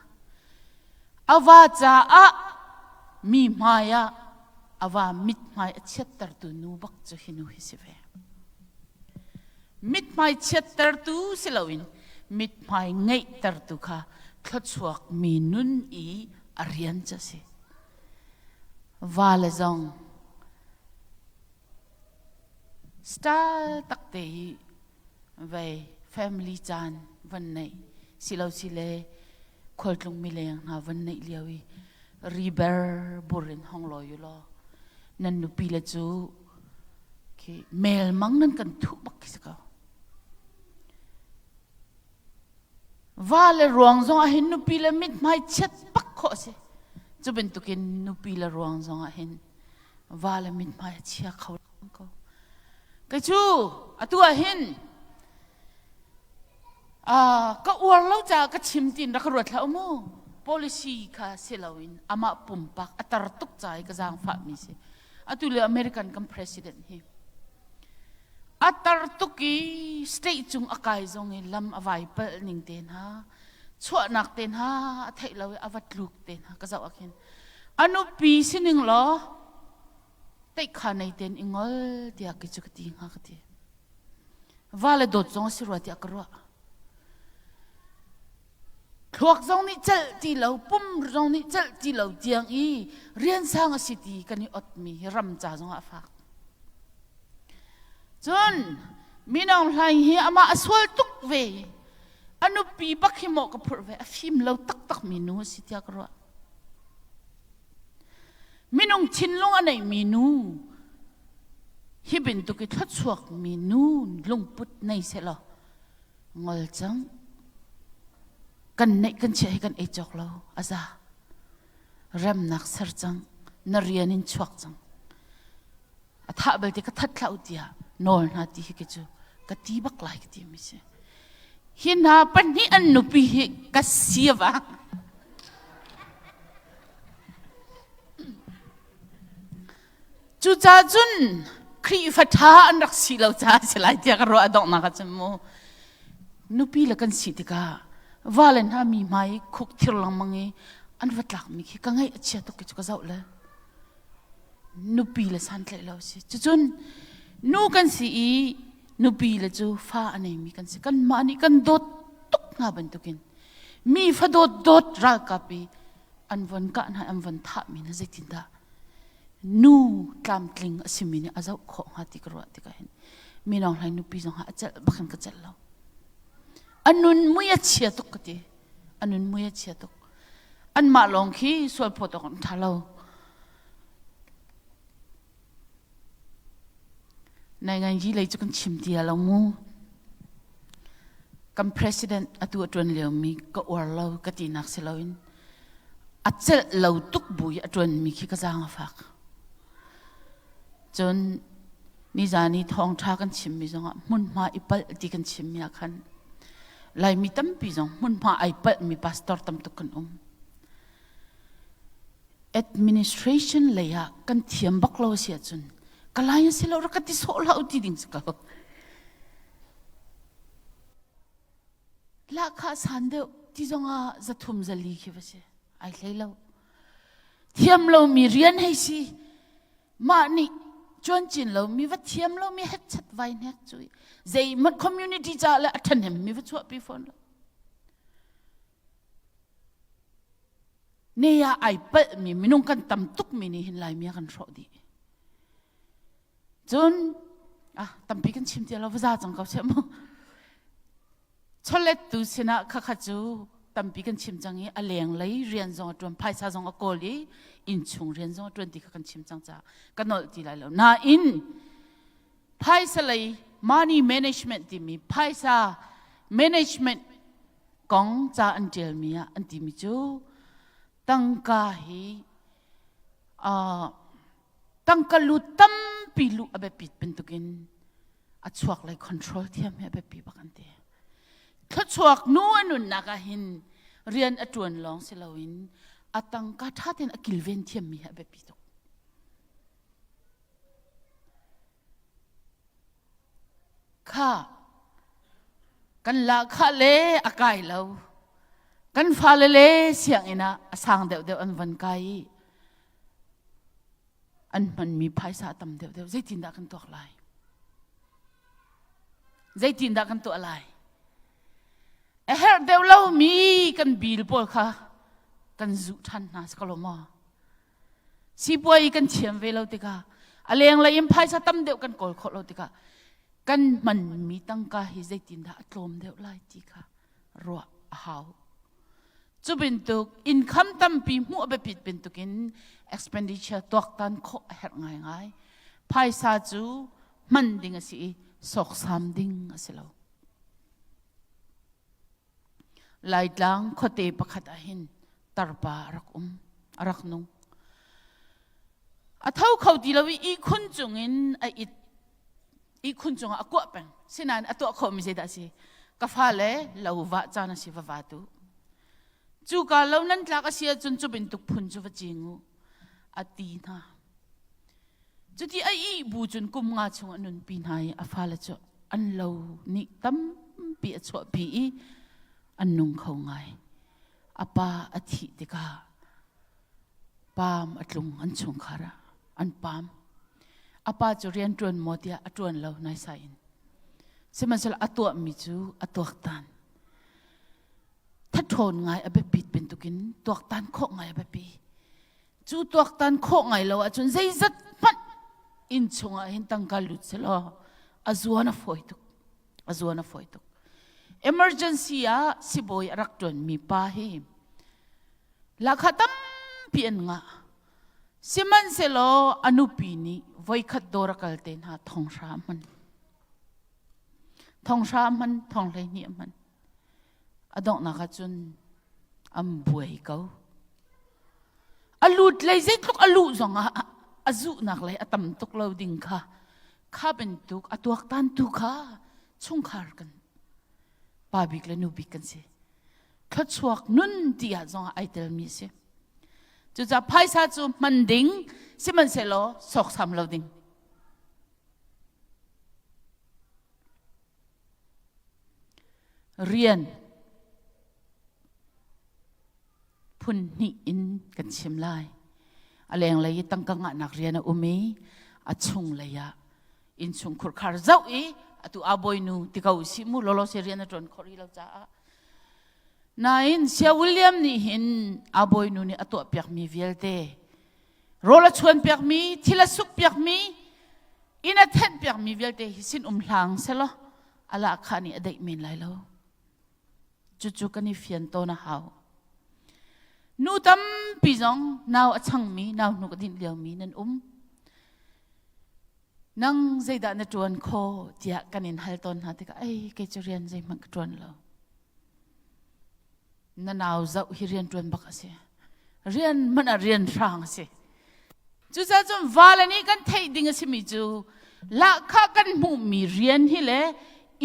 A va caah mi hmai ah a va mithmai a chiattertu nu bak cu hi nu hi si ve. Mithmai chiattertu si loin mithmai ngeihtertu kha thluachuak mi nun i a rian cu a si. Va le zong style takte hi vei Family caan van neih silo sile khualtlung mileng hna van neih lio i riber bur in hong lawi u law nan nupi le cu khi melmang nan kan thuh bak khi si ko. Va le ruang zong ah hin nupi le mithmai chiat bak khawh a si. Cu bantukin nupi le ruang zong ah hin va le mithmai a chia kho ko. Kei cu atu ah hin ka uar lo caah ka chim tiin rak ka ruat hlah u mu. Policy kha si loin amah pumpak a tar tuk ca i ka zaangfahmi si. Atu lio American kan president hi a tar tuk i state cung a kai zong i lam a vai palh ning te hna chuahnak te hna a theih lo i a va tluk te hna ka zoh ah khin a nupi sining law teih nei ten i ngol tiah ki cu ka ti hnga ka ti. Va le dawt zong a si rua tiah ka ruah. Thluak zong nih celh ti lo, pum zong nih celh ti lo tiang i rian sang a si ti kan i otmi hi ram ca zong ah a fak. Cun Min Aung Hlaing hi amah a sual tuk ve. A nupi bak hi mawh ka phurh ve. A fim lo taktak mi nu a si tiah ka ruah. Minung thinlung a neimi nu hi bantuk i thluachuakmi nu lungput nei sehlaw ngol cang. Kan neih kan chiah hi kan ei cawk lo a za. Remnak ser cang. Na rian in chuak cang. A thah belte ka that hlah u tiah nawl hna ti hi cu ka ti bak lai ka ti mi si. Hi hna pahnih an nupi hi ka si vang. Cucaah cun Khrihfa ṭha an rak si lo caah si lai tiah ka ruah a donghnak ah cun mu nupi le kan si tikah vale hna mi hmai khuk thir lengmang i an va tlakmi khi ka ngaih a chia tuk khi cu ka zoh le nupi le santlaih lo si. Cucun nu kan si i nupi le cu fa a neimi kan si. Kanmah nih kan dawt tuk hna bantukin mi fa dawt dawt ralkap i an von kah hna an von thahmi hna zeitindah nu tlamtling a simi nih a zoh khawh hnga ti ka ruah tikah hin Min Aung Hlaing nupi zong a celh bak in ka celh lo. A nun mui a chia tuk ka ti. A nun mui a chia tuk. Anmah lawng khi sual phawt awk an ṭha lo. Nai ngai hi lei cu kan chim ti lo mu. Kan president atu a ṭuan liomi ka uar lo ka tinak si loin a celh lo tuk bu i a ṭuanmi khi ka zaang a fak. Cun nizan i thawngṭha kan chimmi zongah hmunhma i palh ti kan chimmi ah khan Laimi tampi zong hmunhma ai palhmi pastor tam tuk kan um. Administration lei ah kan thiam bak lo si ahcun ka lai a si lo rak ka ti sawh hlah u ti ding si ko. Lahkhah san deuh ti zongah zathum zali khi va si. Ai hlei lo. Thiam lomi rian hei si. Mah nih cuancin lomi va thiam lomi hetchat vai hnek cu zeihmanh community caah le a ṭhahnem mi va chuahpi fawn lo. Ne ah ai palhmi minung kan tam tukmi nih hin Laimi a kan hrawh dih. Cun ah tampi kan chim ti lo va za cang ko seh mu. Chawlettu sinah khakha cu tampi kan chim cang i a lenglei rian zong a ṭuan phaisa zong a kawl i innchung rian zong a ṭuan ti kha kan chim cang caah ka nolh ti lai lo. Nain phaisa lei money management timi phaisa management kong ca an ṭialmi ah an timi cu tangka hi uh, tangka lu tampi luh a biapit bantukin a chuak lei control thiam hi a biapi bak an ti. Thluachuak nu a nunnak ah hin rian a ṭuan lawng si loin a tangka ṭha tein a kilven thiammi hi a biapi tuk. Kha kan lahkhah le a kai lo. Kan fale le sianginn ah a sang deuhdeuh an van kai i an hmanmi phaisa a tam deuhdeuh. Zeitindah kan tuak lai? Zeitindah kan tuah lai? A herh deuh lomi kan bil pawl kha kan zuh ṭhan hna si ko lo maw? Sipuai kan thiam ve lo tikah a lenglei in phaisa tam deuh kan kawl khawh lo tikah. Kan hmanmi tangka hi zeitindah a tlawm deuh lai ti kha ruah a hau. Cu bantuk income tampi hmuh a biapit bantukin expenditure tuaktan khawh a herh ngaingai. Phaisa cu hman ding a si i sawksam ding a si lo. Laitlang khuate pakhat ah hin tarpa a rak um, a rak nung. A tho kho ti lo i ihkhun cungin a it. Ihkhun cungah a kuah peng. Sinain a tuah khawhmi zeidah a si? Ka fale lo vah caan a si va va tu. Cuka lo nan tlak a si ahcun cu bantuk phun cu va cing u, a ti hna. Cuti a ih bu cun kum nga chung a nunpi hna i a fale cu an lo nih tampi a chuahpi i an nung kho ngai. A pa a thih tikah paam a tlung an chungkhar ah an paam. A pa cu rian ṭuan maw tiah a ṭuan lo naisai in. Sihmanhsehlaw a tuahmi cu a tuaktan. Thathawn ngai a biapit bantukin tuaktan khawh ngai a biapi. Cu tuaktan khawh ngai lo ahcun zeizat hmanh inn chungah hin tangka lut selaw a zuan a fawi tuk. A zuan a fawi tuk. Emergency ah sibawi a rak ṭuanmi pa hi lahkhah tampi an ngah. Sihmanhsehlaw a nupi nih voikhat dawr a kal te hna thonghra a hman. Thonghra a hman, thong 12 a hman. A donghnak ah cun an buai ko. A lut lei zeitluk a luh zongah a zuhnak lei a tam tuk lo ding kha kha bantuk a tuaktan tu kha chungkhar kan pa bik le nu bik kan si. Thluachuak nun ti ah zongah ai telmi a si. Cucaah phaisa cu hman ding sihmanhsehlaw sawksam lo ding. Rian phun hnih in kan chim lai. A lenglei i tangka ngahnak rian a um i a chunglei ah innchung khurkhar zoh i atu a bawinu ti ko si mu lolo se rian a ṭuan khawh rih lo caah. Nain Sia William nih hin a bawinu nih a tuahpiakmi vialte rawl a chuanpiakmi, thil a sukpiakmi, inn a thenhpiakmi vialte hi sin um hlang selaw a lahkhah nih a deih men lai lo. Cucu kan i fian tawn a hau. Nu tampi zong nau a changmi, nau hnuk a dinh liomi nan um. Nang zeidah na ṭuan khawh tiah kan in hal tawn hna tikah ei kei cu rian zeihmanh ka ṭuan lo. Na nau zoh hi rian ṭuan bak a si. Rian hmanh ah rian hrang a si. Cucaah cun vale nih kan theih ding a simi cu lahkhah kan hmuhmi rian hi le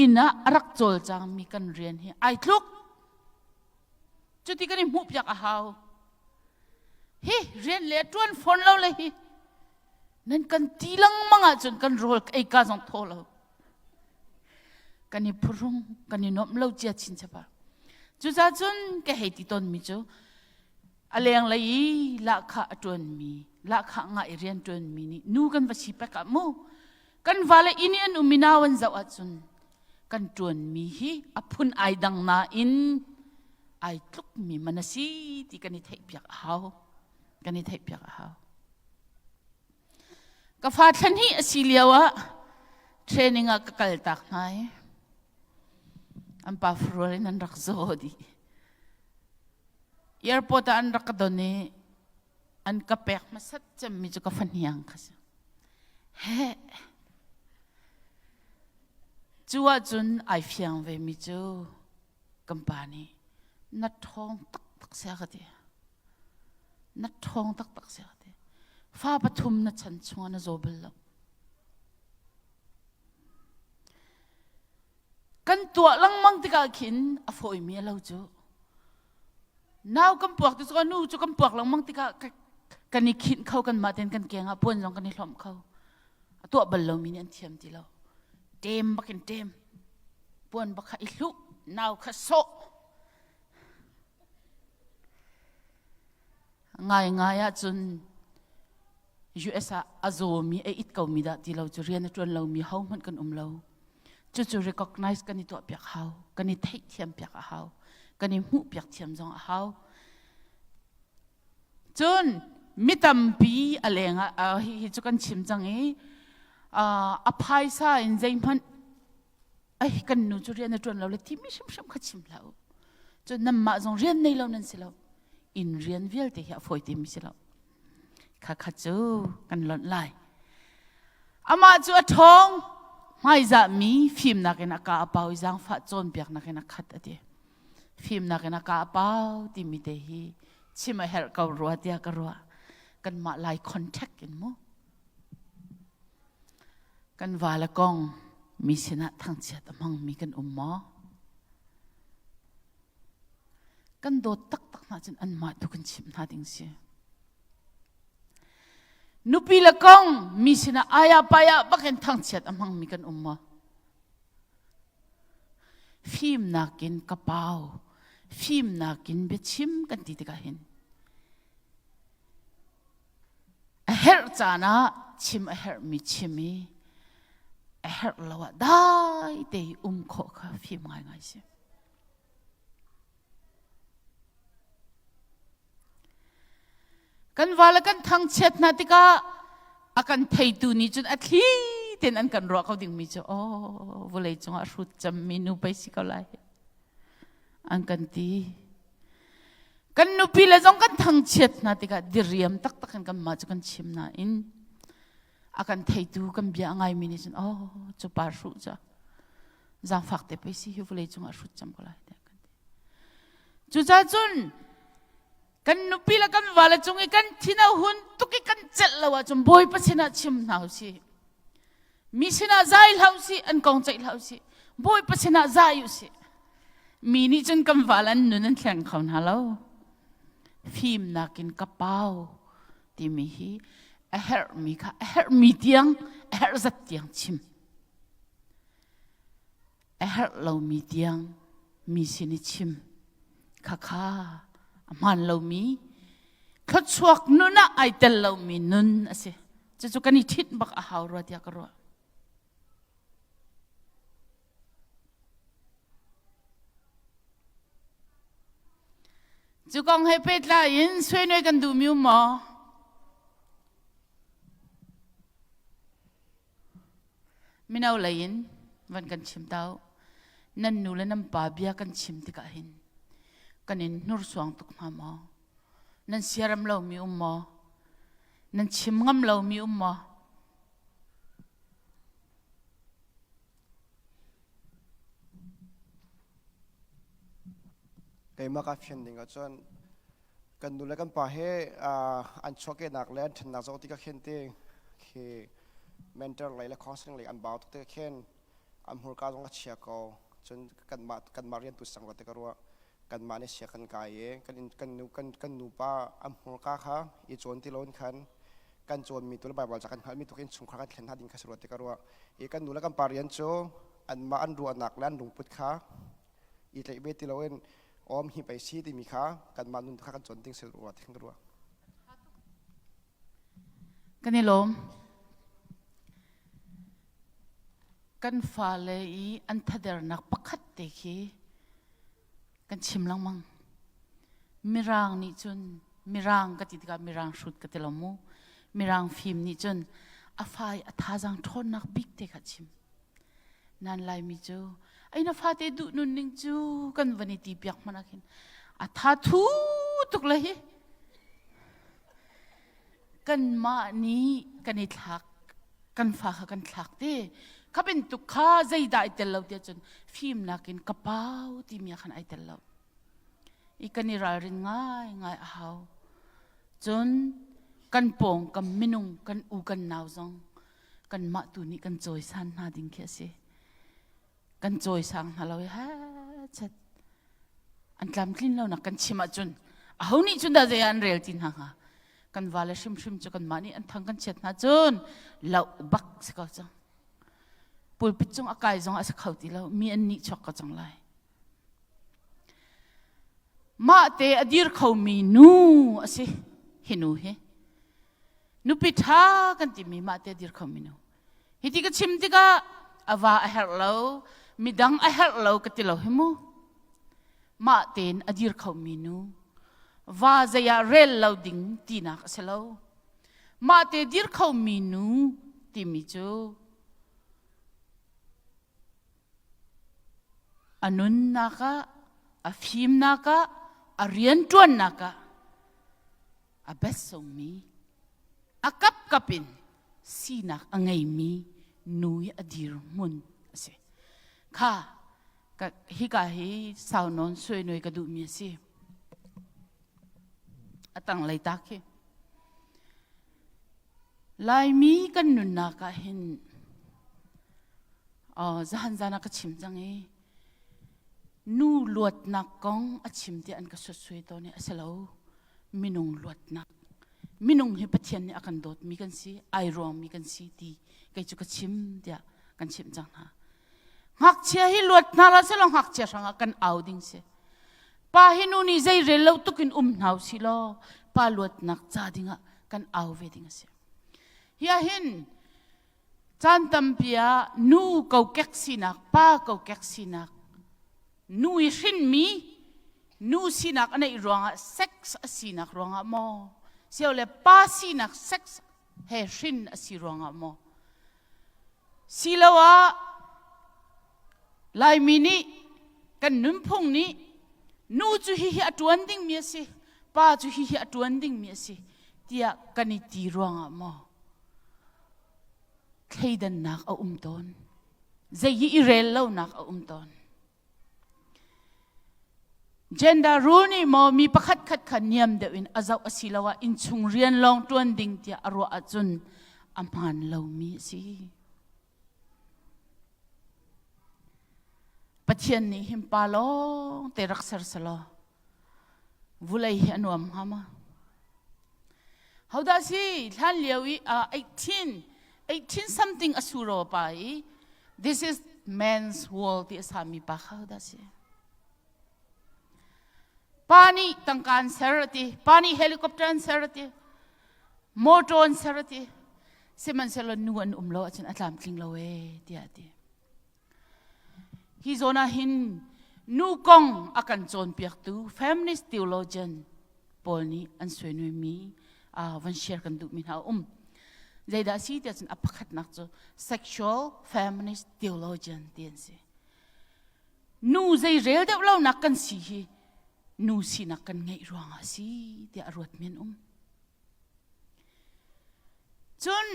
inn ah a rak cawlcangmi kan rian hi ai tluk. Cuti kan i hmuhpiak a hau. Hi rian le ṭuan fawn lo le hi nan kan ti lengmang ahcun kan rawl ei ka zong thaw lo. Kan i phuhrung, kan i nuamh lo cia chin chapa. Cucaah cun ka hei ti tawnmi cu a lenglei i lahkhah a ṭuanmi, lahkhah ngah i rian ṭuanmi nih nu kan va si pek ah mu kan vale inn i an um i nau an zoh ahcun kan ṭuanmi hi a phun ai dang nain ai tlukmi man a si ti kan i theihpiak a hau. Kan i theihpiak a hau. Ka fa thla hnih a si lio ah training ah ka kal tak hna i an pa farual in an rak zaw dih. Airport ah an rak ka don i an ka pek hmasat cemmi cu ka fahniang kha si. He cu ahcun ai fiang ve mi cu kan pa nih na ṭhawng taktak sia ka ti. Na ṭhawng taktak sia ka ti. Fa pathum na chan chungah na zaw bal lo. Kan tuah lengmang tikah khin a fawimi a lo cu. Nau kan puak ti cu nu cu kan puak lengmang tikah kan i khinh kho kanmah tein kan keng ah puan zong kan i hlawmh kho. A tuah bal lomi nih an thiam ti lo. Ṭem bakin ṭem. Puan bak kha i hluh, nau kha sawh. Ngaingai ahcun US ah a zawmi a it komi dah ti lo cu rian a ṭuan lomi hohmanh kan um lo. Cucu recognize kan i tuahpiak hau, kan i theihthiam piak a hau, kan i hmuhpiak thiam zong a hau. Cun mi tampi a leng ah hi cu kan chim cang i a phaisa in zeihmanh. Ai kan nu cu rian a ṭuan lo le timi hrimhrim kha chim hlah u. Cun nanmah zong rian nei lo nan si lo. Inn rian vialte hi a fawi timi si lo. Kha kha cu kan lonh lai. Amah cu a ṭhawng, hmaizahmi fimnak in a ka a pau i zaangfah cawnpiaknak in a khat a ti. Fimnak in a ka a pau timi te hi chim a herh ko rua tiah ka ruah. Kanmah Lai contact in mu. Kan vale kong mi sinah thangchiat a hmangmi kan um maw? Kan dawt taktak hna cun anmah tu kan chimh hna ding si. Nupi le kong mi sinah aya paya bakin thangchiat a hmangmi kan um maw? Fimnak in ka pau, fimnak in biachim kan ti tikah hin A herh caan ah chim a herhmi chim i a herh lo ah dai te i um khawh kha fim ngaingai si. Kan va le kan thangchiat hna tikah a kan theitu nih cun a thli tein an kan ruah ko dingmi cu oh vawlei cungah hrut cemmi nu pei si ko lai an kan ti. Kan nupi le zong kan thangchiat hna tikah diriam taktak in kanmah cu kan chim nain a kan theitu kan bia a ngaimi nih cun oh cu pa hruh cu zaangfak te pei si hi vawlei cungah hrut cam ko lai tiah kan ti. Cucaah cun kan nupi le kan vale cung i kan thin a hun tuk i kan celh lo ahcun Bawipa sinah chim hna usih. Mi sinah zai hlah usih, an kong ceih hlah usih. Bawipa sinah zai usih. Mi nih cun kan val an nun an thleng kho hna lo. Fimnak in ka pau timi hi a herhmi kha a herhmi tiang, a herh zat tiang chim. A herh lomi tiang mi sin i chim. Khakha a hmaan lomi thluachuak nun ah ai tel lomi nun a si. Cucu kan i ṭhit bak a hau rua tiah ka ruah. Cu kong he pehtlai in suainoi kan duhmi um maw? Mino lei in van kan chim tau. Nan nu le nan pa bia kan chim tikah hin kan in hnursuang tuk hna maw? Nan siaram lomi um maw? Nan chim ngam lomi um maw? Keimah ka fian ding ahcun kan nu le kan pa he an chuahkehnak le an ṭhannak zoh tikah khin ti khi mentor lei le counseling lei an bau tuk tikah khin an hmurka zong a chia ko. Cun kanmah kanmah rian tu sang rua ti ka ruah. Kanmah nih sia kan kai i kan kan nu kan kan nupa an hmurka kha i cawn ti loin khan kan cawnmi tu le Baibal ca kan hngalhmi tu khin chungkhar kan thlen hna ding kha si rua ti ka ruah. I kan nu le kan pa rian cu anmah an ruahnak le an lungput kha i tlaih ve ti loin awm hi pei si timi kha kanmah nun kha kan cawn ding si rua ti ka ruah. Kan i lawm. Kan fale i an thadernak pakhat te khi kan chim lengmang. Mirang nih cun mirang ka ti tikah mirang hrut ka ti lo mu. Mirang fim nih cun a fa i a thazaang ṭhawnnak bik te kha chim. Nan Laimi cu ai na fate duh nun ning cu kan van i ti piak hmanh ah khin a tha thu tuk le hi. Kanmah nih kan i thlak kan fa kha kan thlak te kha bantuk kha zeidah ai tel lo tiah cun fimnak in ka pau timi ah khan ai tel lo i kan i ralrin ngai ngai a hau cun kan pawng kan minung kan u kan nau zong kanmah tu nih kan cawisan hna ding khi a si kan cawisang hna lo i ha chat an tlamtlin lonak kan chim ahcun aho nih cun dah zei ah an rel ti hna hnga kan vale hrimhrim cu kanmah nih an thang kan chiat hna cun loh bak si ko cang pulpit cung a kai zong a si kho ti lo mi an nih chuak ko cang lai mah te a dir khomi nu a si hi nu hi nupi ṭha kan timi mah te a dir khomi nu Hiti ka chim tikah a va a herh lo, midang a herh lo ka ti lo hi mu. Mah tein a dir khomi nu, va zei ah rel lo ding tinak a si lo. Mah te dir khomi nu timi cu. A nunnak ah, a fimnak ah, a rianṭuannak ah a betsongmi, a kapkap in sinak a ngeimi nu i a dirhmun a si. Kha hika hi sau nawn suai ka duhmi a si. A tanglei ta khi. Laimi kan nunnak ah hin zahan zan ah ka chim cang i nu luatnak kong a chim tiah an ka sutsui tawn i a si lo. Minung luatnak. Minung hi Pathian nih a kan dawtmi kan si, ai ruangmi kan si ti kei cu ka chim tiah kan chimh cang hna. Ngakchia hi luat hna la selaw ngakchia hrangah kan au ding si. Pa hi nu nih zei rel lo tukin um hna usih law pa luatnak ca dingah kan au ve ding a si. Hi ah hin caan tampi ah nu kokek sinak, pa kokek sinak, nu i hrinmi nu sinak a neih ruangah sex a sinak ruangah maw, siole pa sinak sex he hrin a si ruangah maw, Siloah Laimi nih kan nunphung nih nu cu hihi a ṭuan dingmi a si, pa cu hihi a ṭuan dingmi a si tiah kan i ti ruangah maw thleidannak a um tawn. Zei hi i rel lonak a um tawn. Gender rule nih maw mi pakhat khat kha niam deuh in a zoh asiloah innchung rian lawng ṭuan ding tiah a ruah ahcun a hmaan lomi a si. Pathian nih hin pa lawng te rak ser selaw vulei hi a nuam hnga ma? Hodah si hlan lio i 18 18 something a suro pa i this is man's world ti a sami pa kha hodah si? Pa nih tangka an ser a ti, pa nih helicopter an ser a ti, motor an ser a ti. Sihmanhsehlaw nu an um lo ahcun a tlamtling lo ee tiah a ti. Hi zawn ah hin nu kong a kan cawnpiaktu feminist theologian pawl nih an suainuimi van share kan duhmi hna a um. Zeidah a si tiah cun a pakhatnak cu sexual feminist theologian ti an si. Nu zei rel deuh lonak kan si hi nu sinak kan ngeih ruangah a si tiah a ruatmi an um. Cun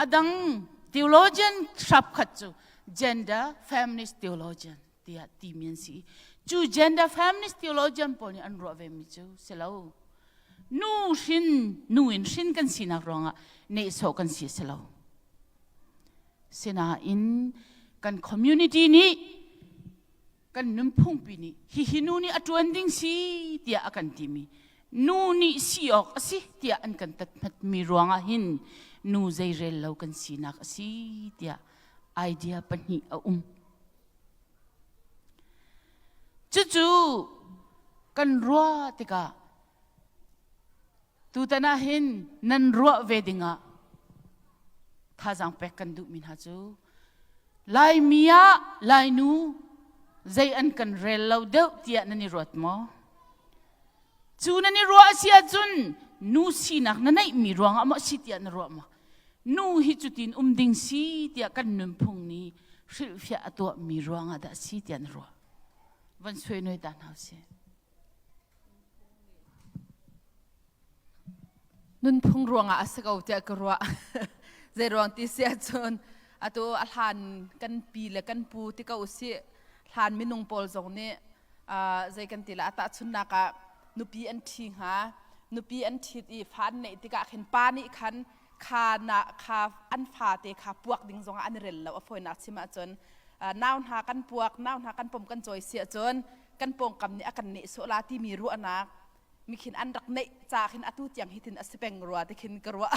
a dang theologian hrapkhat cu gender feminist theologian tiah timi an si. Cu gender feminist theologian pawl nih an ruah vemi cu si lo. Nu hrin, nu in hrin kan sinak ruangah nehsawh kan si si lo. Sinain kan community nih kan nunphungpi nih hihi nu nih a ṭuan ding si tiah a kan timi nu nih si awk a si tiah an kan tathmatmi ruangah hin nu zeirel lo kan sinak a si tiah idea pahnih a um. Cucu kan ruah tikah tutan ah hin nan ruah ve dingah thazaang pek kan duhmi hna cu Laimi ah Lainu zei an kan rel lo deuh tiah nan i ruat maw? Cu nan i ruah a si ahcun nu sinak na neihmi ruangah maw si tiah na ruah maw? Nu hi cutin um ding si tiah kan nunphung nih hrilhfiah a tuahmi ruangah dah si tiah na ruah? Van suai noi ta hna usih. Nunphung ruangah a si ko tiah ka ruah. Zei ruang ti si ahcun atu a hlan kan pi le kan pu ti ko usih hlan minung pawl zong nih zei kan ti la a tahchunnak ah nupi an ṭhi hnga nupi an ṭhit i fa an neih tikah khin pa nih khan kha na kha an fate kha puak ding zongah an i rel lo a fawinak chim ahcun nau hna kan puak nau hna kan pom kan cawi si ahcun kan pawngkam nih a kan nehsawh la timi ruahnak mikhin an rak neih ca khin atu tiang hi tin a si peng rua ti khin ka ruah.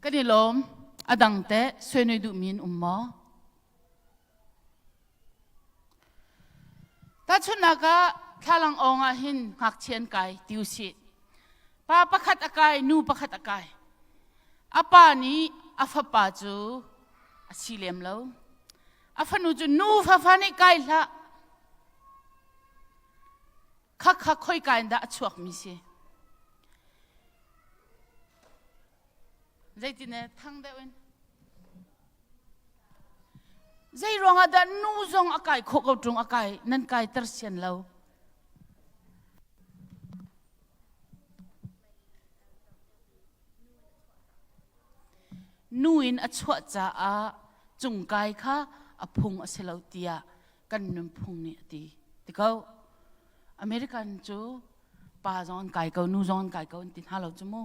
Kan i lawm. A dang teh suainui duhmi in um maw? Tahchunhnak ah thlalang awng ah hin ngakchia an kai ti usih. Pa pakhat a kai, nu pakhat a kai. A pa nih a fapa cu a si lem lo. A fanu cu nu fafa nih kai hlah. Khakha khoika in dah a chuakmi si? Zeitin e thang deuh in. Zei ruangah dah nu zong a kai khawh ko ṭung a kai nan kai ter sian lo? Nu in a chuah caah cungkai kha a phung a si lo tiah kan nunphung nih a ti. Ti ko. American cu pa zong an kai ko, nu zong an kai ko an ti hna lo cu mu.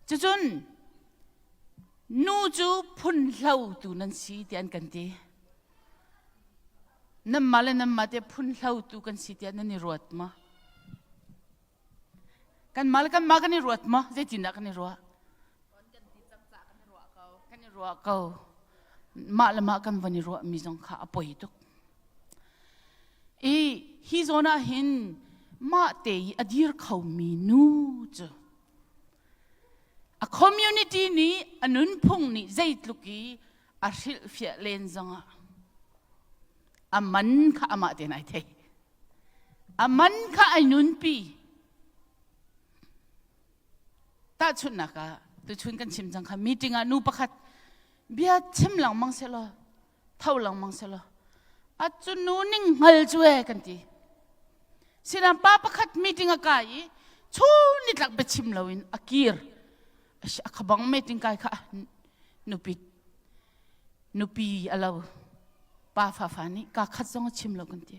Cucun nu cu phun hlotu nan si tiah an kan ti. Nanmah le nanmah te phun hlotu kan si tiah nan i ruat maw? Kanmah le kanmah kan i ruat maw? Zeitindah kan i ruah? Kan i ruah ko. Mah le mah kan van i ruahmi zong kha a poi tuk. I hi zawn ah hin mah te i a dir khomi nu cu a community nih a nunphung nih zeitluk i a hrilhfiah len zongah a man kha amah tein ai thei. A man kha ai nunpi. Tahchunhnak ah tuchun kan chim cang kha meeting ah nu pakhat bia chim lengmang selaw tho lengmang selaw a cu nu ning hngal cu e kan ti. Sinan pa pakhat meeting a kai i chun nitlak biachim loin a kir. A khabang meeting kai kha nupi nupi a lo. Pa fafa nih ka khat zong a chim lo kan ti.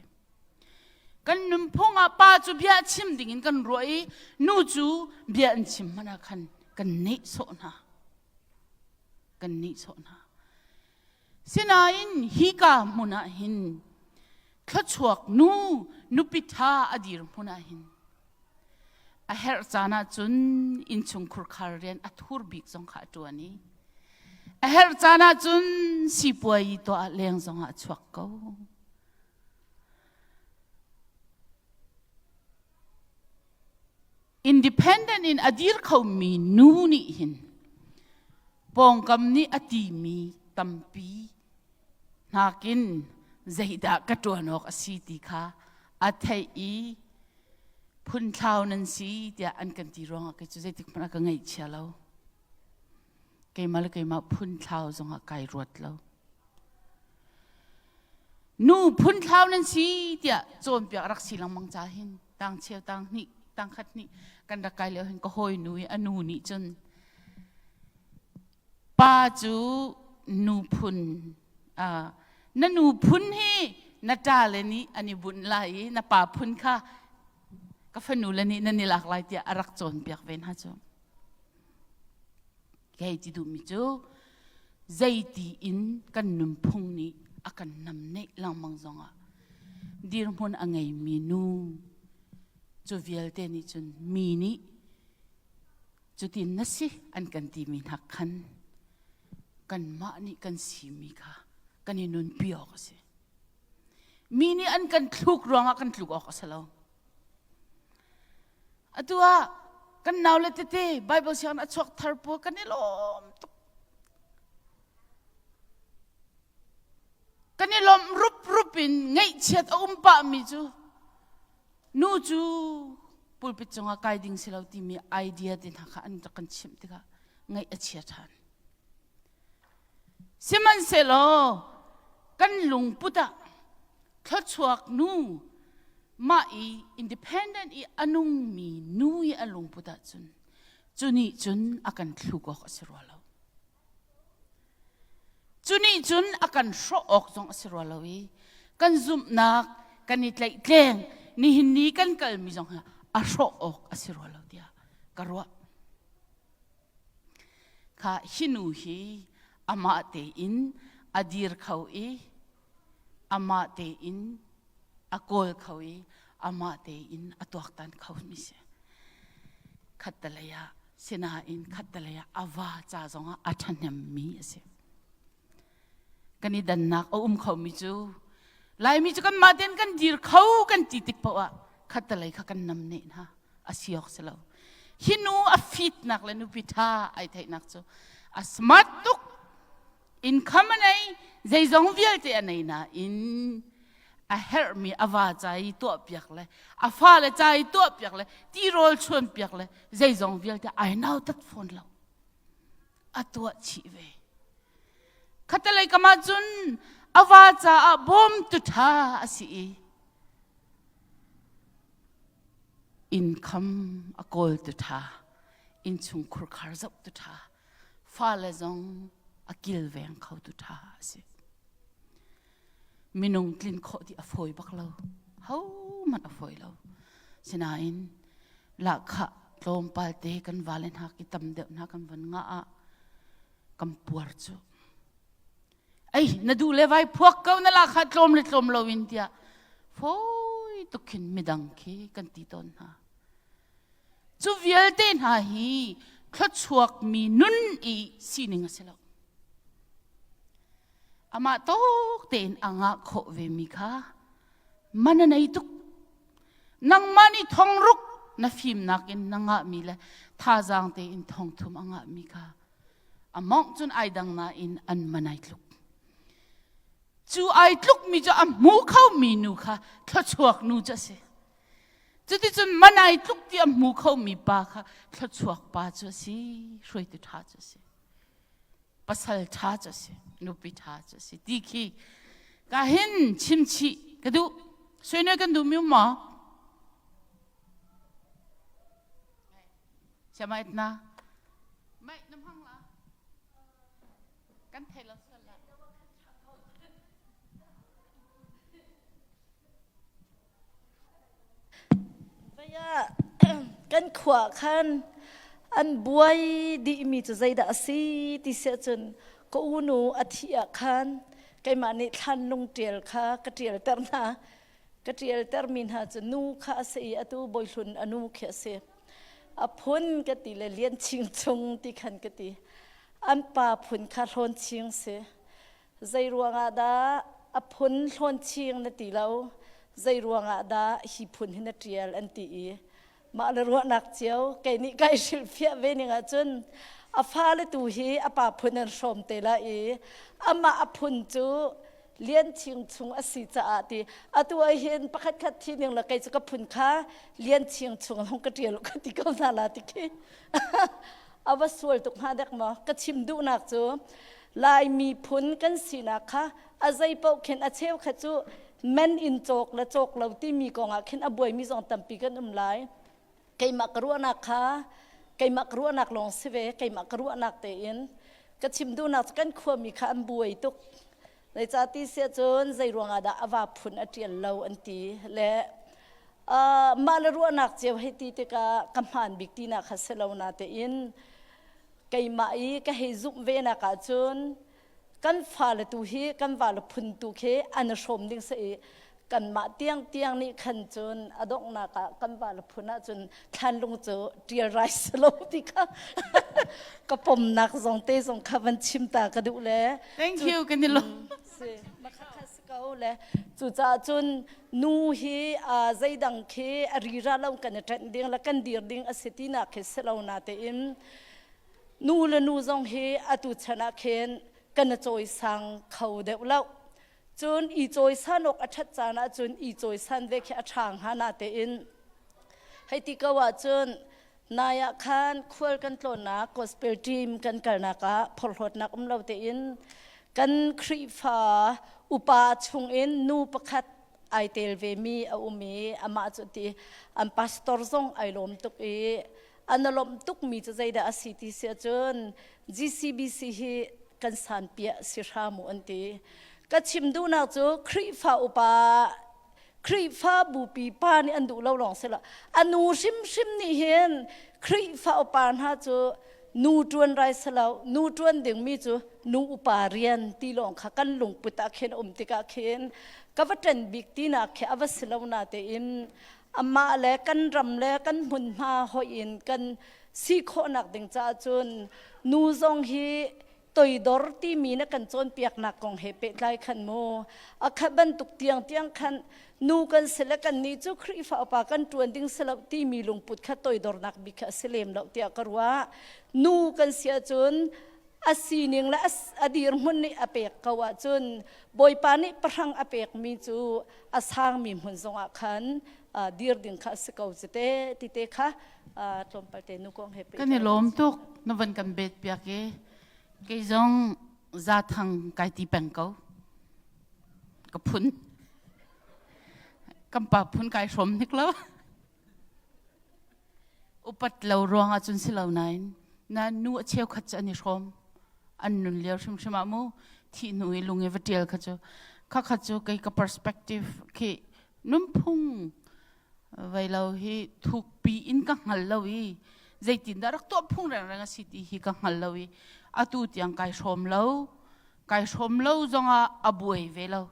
Kan nunphung ah pa cu bia chim dingin kan ruah i nu cu bia an chim hmanh ah khan kan nehsawh hna. Kan nehsawh hna. Sinain hika hmun ah hin thluachuak nu nupi ṭha a dir hmun ah hin a herh caan ah cun innchung khurkhar rian a thur bik zong kha a ṭuan i a herh caan ah cun sipuai tuah leng zong ah a chuak ko. Independent in a dir khomi nu nih hin pawngkam nih a timi tampi nakin zeidah ka ṭuan awk a si ti kha a theih i phunthlau nan si tiah an kan ti ruangah kei cu zeitik hmanh ah ka ngaihchia lo. Keimah le keimah phunthlau zongah kai ruat lo. Nu phunthlau nan si tiah cawnpiak rak si lengmang ca hin tang cheu tang hnih tang khat hnih kan rak kai lio hin ka hawi nu i a nu nih cun pa cu nu phun na nu phun hi na ṭa le nih an i bunh lai i na pa phun kha ka fanu le nih nan i lak lai tiah a rak cawnpiak ve hna cu. Kei ti duhmi cu zeiti in kan nunphung nih a kan namneh lengmang zongah dirhmun a ngeimi nu cu vialte nih cun mi nih cutin na si an kan timi hna khan kanmah nih kan simi kha kan i nunpi awk a si. Mi nih an kan thluk ruangah kan tluk awk a si lo. Atu ah kan naule tete Bible sianginn a chuak thar pawl kan i lawm tuk. Kan i lawmh rup rup in ngaihchiat a um pahmi cu nu cu pulpit cungah kai ding si lo timi idea te hna kha an rak kan chimh tikah ngaih a chia ṭhan. Sihmanhsehlaw kan lungput ah thluachuak nu mah i independent i a nungmi nu i a lungput ahcun cu nih cun a kan thluk awk a si rua lo. Cu nih cun a kan hrawh awk zong a si rua lo i kan zumhnak kan i tlaihtleng nihin ni kan kalmi zong hi a hrawh awk a si rua lo tiah ka ruah. Kha hi nu hi amah tein a dir kho i amah tein a kawl kho i amah tein a tuaktan kho mi si. Khattalei ah sinain khattalei ah a va ca zongah a ṭhahnemmi a si. Kan i dannak a um khomi cu Laimi cu kanmah tein kan dir kho kan ti tik paoh ah khattalei kha kan namneh hna a si awk si lo. Hi nu a fitnak le nupi ṭha ai theihnak cu a smart tuk income a nei zeizong vialte a nei nain a herhmi a va ca i tuahpiak le a fale ca i tuahpiak le tirawl chuanpiak le zeizong vialte ai nautat fawn lo a tuah chih ve. Khattelei kam ah cun a va caah bawmtu ṭha a si i income a kawltu ṭha, innchung khurkhar zohtu ṭha, fale zong a kilveng khotu ṭha a si. Minung tlin khawh ti a fawi bak lo. Hohmanh a fawi lo. Sinain lahkhah tlawmpal te kan vale hna ki tam deuh hna kan von ngah ah kan puar cu. Ei, na duh le vai phuak ko na lahkhah tlawm le tlawm lo in tiah fawi tuk khin midang khi kan ti tawn hna. Cu vialte hna hi thluachuakmi nun i sining a si lo. Amah tawk tein a ngah khawh vemi kha man a nei tuk. Nangmah nih thongruk na fimnak in na ngahmi le thazaang tein thongthum a ngahmi kha a mawngh cun ai dang nain an man ai tluk. Cu ai tlukmi cu a hmu khomi nu kha thluachuak nu cu a si. Cuticun man ai tluk ti a hmu khomi pa kha thluachuak pa cu a si, hruaitu ṭha cu a si. Pasal ṭha cu a si, nupi ṭha cu a si ti khi ka hin chimchih ka duh. Suinoi kan duh mi um maw? Siamai na. Mai na hmang la. Kan thei lo sual la. Kan khua khan an buai dihmi cu zeidah a si ti si ahcun ka unu a thih ah khan keimah nih thlanlung ṭial kha ka ṭialter hna. Ka ṭialtermi hna cu nu kha a si i atu Bawihlun a nu khi a si. A phun ka ti le Lian Ching Chung ti khan ka ti. An pa phun kha Hlawn Ching si. Zei ruangah dah a phun hlawnching na ti lo? Zei ruangah dah hi phun hi na ṭial an ti i mah le ruahnak cio kei nih kai hrilhfiah ve ning ahcun a fale tu hi a pa phun an hrawm te la i amah a phun cu Lian Ching chung a si caah ti atu ah hin pakhat khat thi ning la kei cu ka phun kha Lian Ching chung hong ka ṭial ka ti ko hna la ti khi a va sual tuk hnga dek maw ka chim duhnak cu Lai miphun kan sinak kha a zeipaoh khin a cheukhat cu men in cawk le cawk lo timi kongah khin a buaimi zong tampi kan um lai. Keimah ka ruahnak kha keimah ka ruahnak lawng si ve keimah ka ruahnak tein ka chim duhnak cu kan khuami kha an buai tuk. Zeicah ti siah cun zei ruangah dah a va phun a ṭial lo an ti le uh, mah le ruahnak cio hei ti tikah ka hmaan bik tinak kha si lo na tein keimah i ka hei zumh ve nak ahcun kan fale tu hi kan vale phun tu khi an i hrawm ding si i kanmah tiang tiang nih khan cun a donghnak ah kan vale phun ahcun thlanlung cu ṭial rai si lo ti kha ka pomnak zong te zong kha van chim ta ka duh le Thank you kan i lawm. Si si ko le cucaah cun nu hi zeidang khi a rira lo kan i ṭenh ding le kan dir ding a si tinak khi si lo na tein nu le nu zong hi atu chan ah khin kan i cawisang kho deuh lo cun i cawisan awk a ṭhat caan ah cun i cawisan ve khi a ṭha hnga na tein hei ti ko ahcun Nai ah khan khual kan tlawnnak gospel team kan kalnak ah phorhlawtnak um lo tein kan Khrihfa upa chungin nu pakhat ai tel vemi a um i amah cu ti an pastor zong ai lawm tuk i an lawmh tukmi cu zeidah a si ti si ahcun GCBC hi kan sanpiah si hram u an ti. Ka chim duhnak cu Khrihfa upa Khrihfabu pipa nih an duh lo lawng si lo. A nu hrimhrim nih hin Khrihfa upa hna cu nu ṭuan rai si lo, nu ṭuan dingmi cu nu upa rian ti lawng kha kan lungput ah khin a um tikah khin ka va ṭan bik tinak khi a va si lo na tein amah le kan ram le kan hmunhma hoih in kan si khawhnak ding caah cun nu zong hi toidor timi na kan cawnpiaknak kong he pehtlai khan mu a khat bantuk tiang tiang khan nu kan si le kan nih cu Khrihfa upa kan ṭuan ding si lo timi lungput kha toidornak bik kha a si lem lo tiah ka ruah nu kan si ahcun a sining le a dirhmun nih a pek ko ahcun Bawipa nih pahrang a pekmi cu a sangmi hmun zongah khan dir ding kha a si ko cite tite kha tlawmpal te nu kong he kan i lawm tuk na van kan bet piak i kei zong. Zathang kai ti peng ko. Ka phun. Kan pa phun kai hrawm hnik lo. Upat lo ruang ahcun si lo nain na nu a cheukhat cu an i hrawm. An nun lio hrimhrim ah mu thih hnu i lung i va ṭial kha cu khakhat cu kei ka perspective khi nunphung vei lo hi thukpi in ka hngal lo i zeitindah rak tuah phung rengreng a si ti hi ka hngal lo i atu tiang kai hrawm lo kai hrawm lo zongah a buai ve lo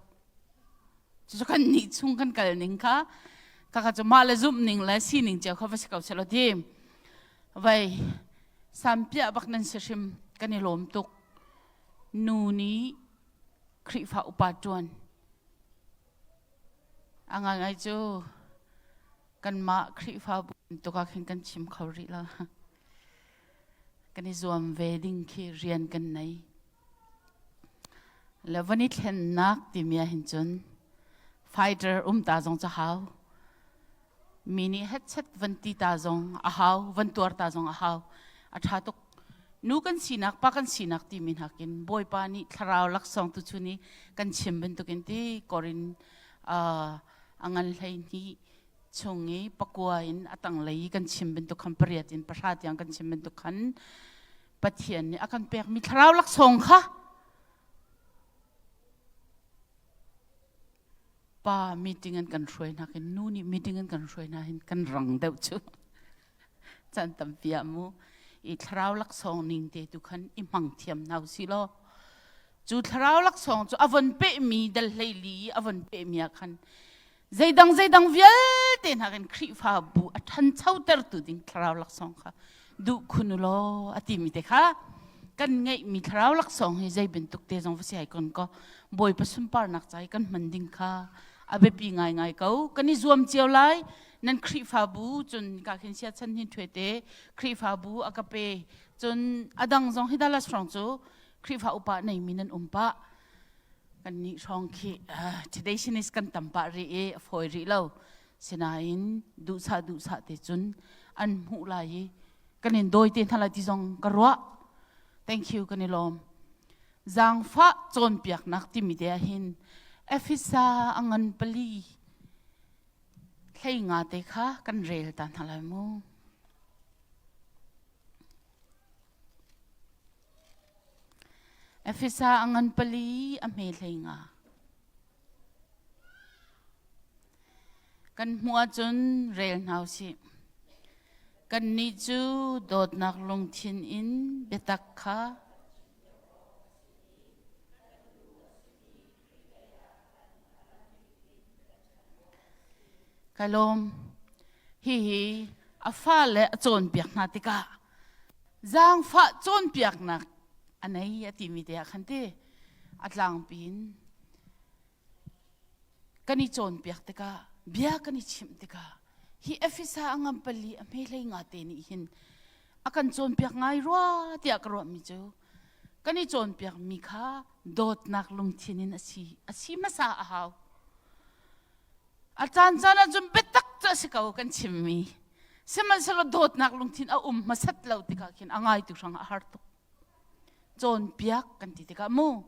cucu kan nih chung kan kal ning kha kaka cu mah le zumh ning le sining cio kha va si ko selaw ti vai sampiah bak nan si hrim kan i lawm tuk nu nih Khrihfa upa ṭuan A ngaingai cu kanmah Khrihfabu tuk ah khin kan chim kho rih lo. Kan i zuam ve ding khi rian kan nei. Le van i thlennak timi ah hin cun fighter um ta zong cu hau. Mi nih hetchet van ti ta zong a hau, van tuar ta zong a hau. A ṭha tuk. Nu kan sinak, pa kan sinak timi nakin Bawipa nih thlarau laksawng tu chu nih kan chim bantukin ti Korin uh, a ngan hlei hnih chung i pakua in a tanglei i kan chim bantuk khan pariat in pahra tiang kan chim bantuk khan Pathian nih a kan pekmi thlarau laksawng kha Pa meeting an kan hruai hna khin nu nih meeting an kan hruai hna hin kan rang deuh cu. Caan tampi ah mu i thlarau laksawng ning te tu khan i hmang thiam hna usih law cu thlarau laksawng cu a von pehmi dal hleili i a von pehmi ah khan zeidang zeidang vialte hna kan Khrihfabu a ṭhanchotertu ding thlarau laksawng kha duh khun u law a timi te kha kan ngeihmi thlarau laksawng hi zei bantuk te zong va si hai kon ko Bawipa sunparnak ca i kan hman ding kha a biapi ngaingai ko kan i zuam cio lai nan Khrihfabu cun ka khin sia chan hin ṭhue te Khrihfabu a ka pe cun adang zong hi Dallas hrawng cu Khrihfa upa neimi nan um pah kan nih hrawng khi traditionist kan tam pah rih i a fawi rih lo sinain duhsah duhsah te cun an hmuh lai i kan in dawi te hna lai ti zong ka ruah thank you kan i lawm zaangfah cawnpiaknak timi te ah hin Efesa a ngan pali hlei nga te kha kan rel ta hna lai mu Efesa a ngan pali a hme hlei nga Kan hmuh ahcun rel hna usih. Kannih cu dawtnak lungthin in biatak kha Ka lawm. Hihi a fale a cawnpiak hna tikah zaangfah cawnpiaknak a nei a timi te ah khan ti a tlangpi in kan i cawnpiak tikah bia kan i chimh tikah hi Efesa a ngam pali a hme hlei nga te nih hin a kan cawnpiak ngai rua tiah ka ruahmi cu kan i cawnpiak mi kha dawtnak lungthin in a si a si hmasa a hau a caan caan ahcun biatak cu a si ko kan chimmi sihmanhsehlaw dawtnak lungthin a um hmasat lo tikah khin a ngaitu hrang a har tuk cawnpiak kan ti tikah mu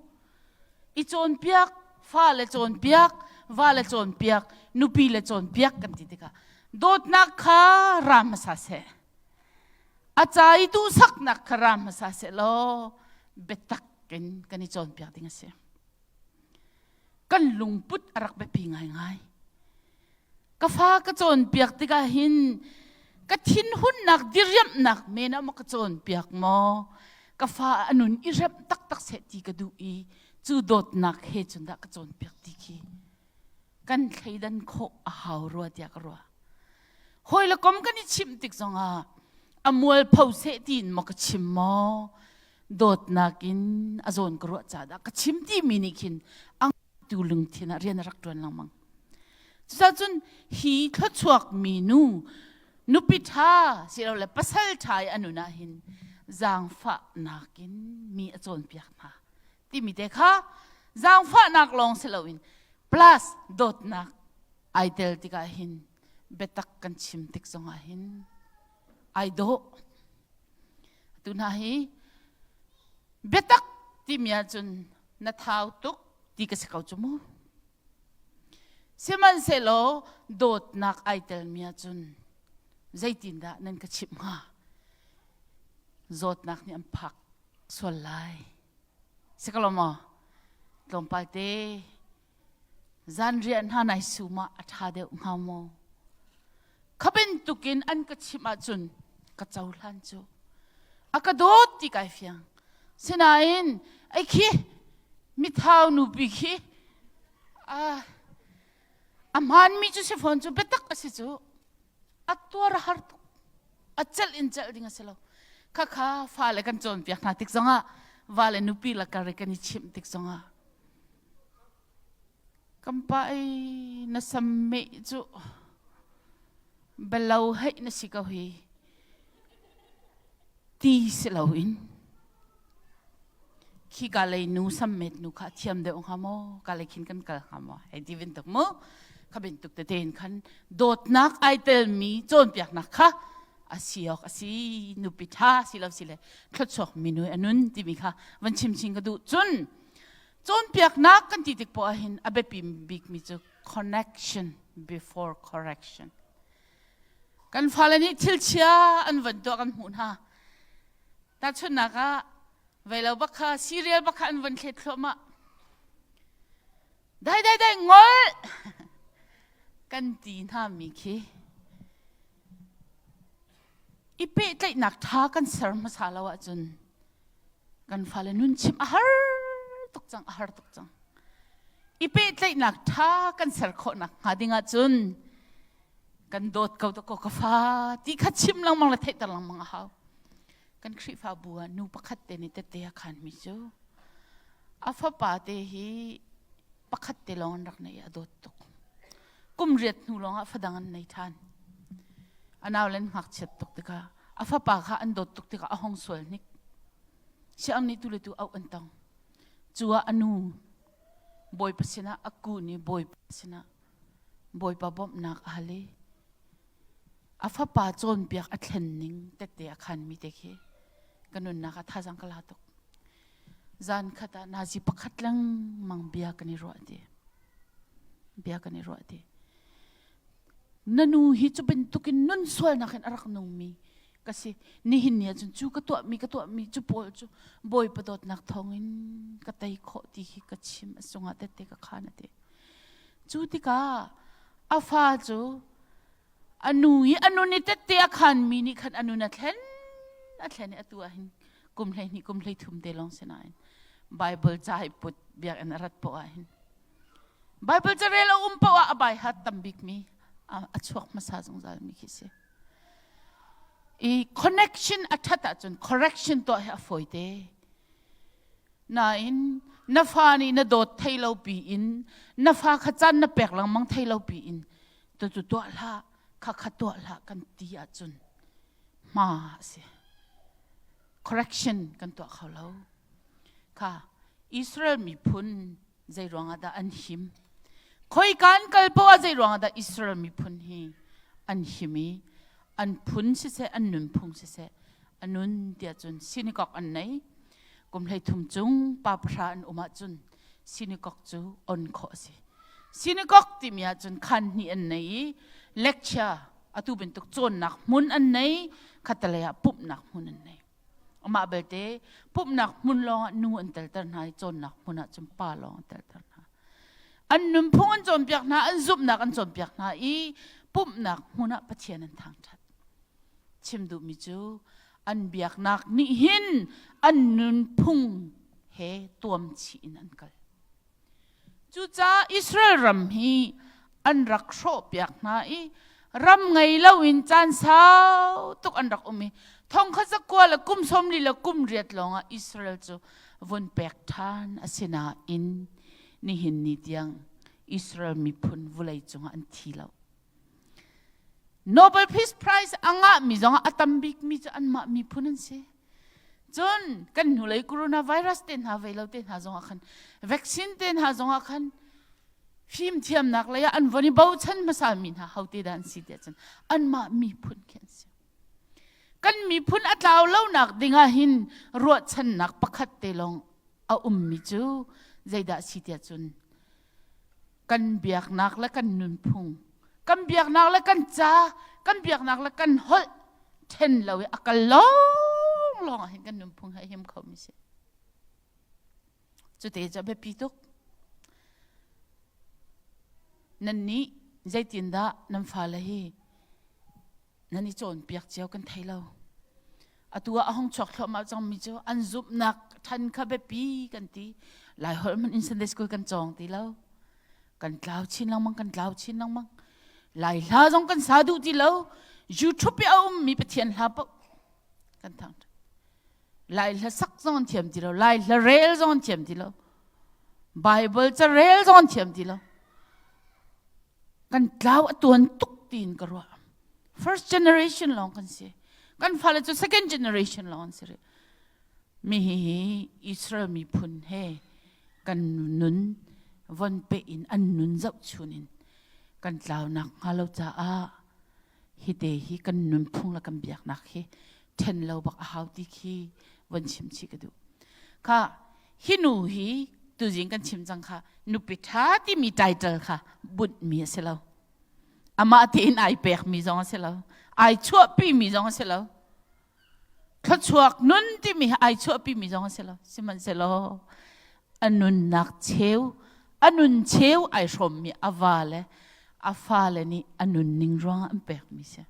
i cawnpiak fale cawnpiak vale cawnpiak nupi le cawnpiak kan ti tikah dawtnak kha ra hmasa seh a ca i duhsaknak kha ra hmasa seh law biatak in kan i cawnpiak ding a si kan lungput a rak biapi ngaingai. Ka fa ka cawnpiak tikah hin ka thinhunnak diriamhnak men ah maw ka cawnpiak maw ka fa a nun i remh taktak seh ti ka duh i cu dawtnak he cun dah ka cawnpiak ti khi kan thleidan khawh a hau rua tiah ka ruah. Hawi le kom kan i chimh tik zongah a mualpho seh tiin maw ka chim maw dawtnak in a zawn ka ruah ca dah ka chim timi nih khin a tu lungthin ah rian a rak ṭuan lengmang. Cucaah hi thluachuak mi nu nupi ṭha silole pasal ṭha i a nun ah hin zaangfahnak in mi a cawnpiak hna timi te kha zaangfahnak lawng si loin plus dawtnak ai tel tikah hin biatak kan chim tik zongah hin ai dawh. Tu hna hi biatak Timi ahcun na thau tuk ti ka si ko cu mu. Sihmanhsehlaw dawtnak ai telmi ahcun zeitindah nan ka chimh hnga? Zawtnak nih an phak sual lai. Si ko lo maw? Tlawmpal te zanriah hna nai sum ah a ṭha deuh hnga maw? Kha bantukin an ka chimh ahcun ka cohlan cu. A ka dawt ti kai fiang. Sinain ai khi mithau nupi khi a a hmaanmi cu si fawn cu biatak a si cu. A tuar a har tuk. A celh in celh ding a si lo. Khakha fale kan cawnpiak hna tik zongah vale nupi lakar i kan i chimh tik zongah Kan pa ei na sam meh cu belo heih na si ko hi. Ti si loin khi ka lei nu sam met nu kha thiam deuh hnga maw ka lei khin kan kal hnga maw hei ti bantuk mu kha bantuk tete in khan dawtnak ai telmi cawnpiaknak kha a si awk a si nupi ṭha si lo si le thluachuak minu a nun timi kha van chim chin ka duh cun Cawnpiaknak kan ti tik poah ahhin a biapi bikmi cu connection before correction. Kan fale nih thil chia an van tuah kan hmuh hna. Tahchunhnak ah veilo bak kha cereal bak kha an van thlet thluahmah. Dai dai dai ngol kan ti hna mi khi i pehtlaihnak ṭha kan ser hmasa lo ahcun kan fale nun chimh a har tuk cang a har tuk cang i pehtlaihnak ṭha kan ser khawhnak hnga ding ahcun kan dawt ko ta ko ka fa ti kha chim lengmang le theihter lengmang a hau kan Khrihfabu ah nu pakhat te nih tette a khanmi cu a fapa te hi pakhat te lawng an rak nei a dawt tuk kum riat hnu lawng ah fadang an nei ṭhan a nau len ngakchiat tuk tikah a fapa kha an dawt tuk tikah a hong sual hnik siang nih tu le tu auh an tong cu ah a nu bawipa sinah a kun i bawipa sinah bawipa bawmhnak a hal i a fapa cawnpiak a thlen ning tette a khanmi te khi ka nunnak ah thazang ka la tuk zan khat ah nazi pakhat lengmang bia kan i ruah ti bia kan i ruah ti na nu hi cu bantukin nun sualnak in a rak nungmi ka si nihin ni ahcun cu ka tuahmi ka tuahmi cu pawl cu bawipa dawtnak thawngin ka tei khawh ti hi ka chim a sungah tette ka khan a ti cu tikah a fa cu a nu i a nun i tette a khanmi nih khan a nun a thlen a thlen i atu ah hin kum 12 kum 13 te lawng si nain Bible ca i put biakinn a rat poah ah hin Bible carel a um poah ah a bai hat tam bikmi a chuak hmasa zungzal mi khi si. I connection a ṭhat ahcun correction tuah hi a fawi te. Nain na fa nih na dawt thei lo pi in na fa kha caan na pek lengmang thei lo pi in tu tu tuah hlah kha kha tuah hlah kan ti ahcun hma a si. Correction kan tuah kho lo. Kha Israel miphun zei ruangah dah an him? Khoika an kal poah ah zei ruangah dah Israel miphun hi an him i an phun siseh an nunphung siseh a nun tiah cun synagogue an nei. Kum 13 cung pa pahra an um ahcun synagogue cu on khawh a si. Synagogue timi ahcun khaan hnih an nei i lecture atu bantuk cawnnak hmun an nei khattelei ah pumhnak hmun an nei. Amah belte pumhnak hmun lawngah nu an telter hna i cawnnak hmun ah cun pa lawng an telter hna. An nunphung an cawnpiak hna, an zumhnak an cawnpiak hna i pumhnak hmun ah Pathian an thangṭhat. Chim duhmi cu an biaknak nih hin an nunphung he tuamchih in an kal. Cucaah Israel ram hi an rak hrawhpiak hna i ram ngei loin caan sau tuk an rak um i thongkhat zakua le kum 40 le kum riat lawngah Israel cu vun pek ṭhan a si nain nihin ni tiang Israel miphun vulei cungah an thi lo. Nobel Peace Prize a ngahmi zongah a tam bikmi cu anmah miphun an si. Cun kan hnulei coronavirus te hna vei lo te hna zongah khan vaccine te hna zongah khan fimthiamnak lei ah an von i bochan hmasa mi hna hote dah an si tiah cun anmah miphun khi an si. Kan miphun a tlau lonak ding ah hin ruahchannak pakhat te lawng. A ummi cu zeidah si tiah cun kan biaknak le kan nunphung, kan biaknak le kan ca, kan biaknak le kan holh ṭhen lo i a kal lawnglawng ah hin kan nunphung hi a him khomi si. Cute cu a biapi tuk. Nannih zeitindah nan fale hi nan i cawnpiak cio kan thei lo. Atu ah a hung chuak thluahmah cangmi cu an zumhnak ṭhan kha biapi kan ti. Lai holh hmanh in Sunday school kan cawng ti lo. Kan tlau chin lengmang, kan tlau chin lengmang. Lai hla zong kan sa duh ti lo. YouTube i a ummi Pathian hla paoh kan thang. Lai hla sak zong an thiam ti lo. Lai hla rel zong an thiam ti lo. Bible ca rel zong an thiam ti lo. Kan tlau a tuan tuk tiin ka ruah. First generation lawng kan si. Kan fale cu second generation lawng an si rih. Mi hi hi Israel miphun he kan nun von pe in an nun zohchun in kan tlaunak hnga lo caah hi te hi kan nunphung le kan biaknak hi ṭhen lo bak a hau ti khi von chim chih ka duh. Kha hi nu hi tuzing kan chim cang kha nupi ṭha timi title kha bunhmi a si lo. Amah tein ai pekmi zong a si lo. Ai chuahpimi zong a si lo. Thluachuak nun timi hi ai chuahpimi zong a si lo. Sihmanhsehlaw a nunnak cheu, a nun cheu ai hrawmmi a va le a fale nih a nunning ruangah an pekmi si.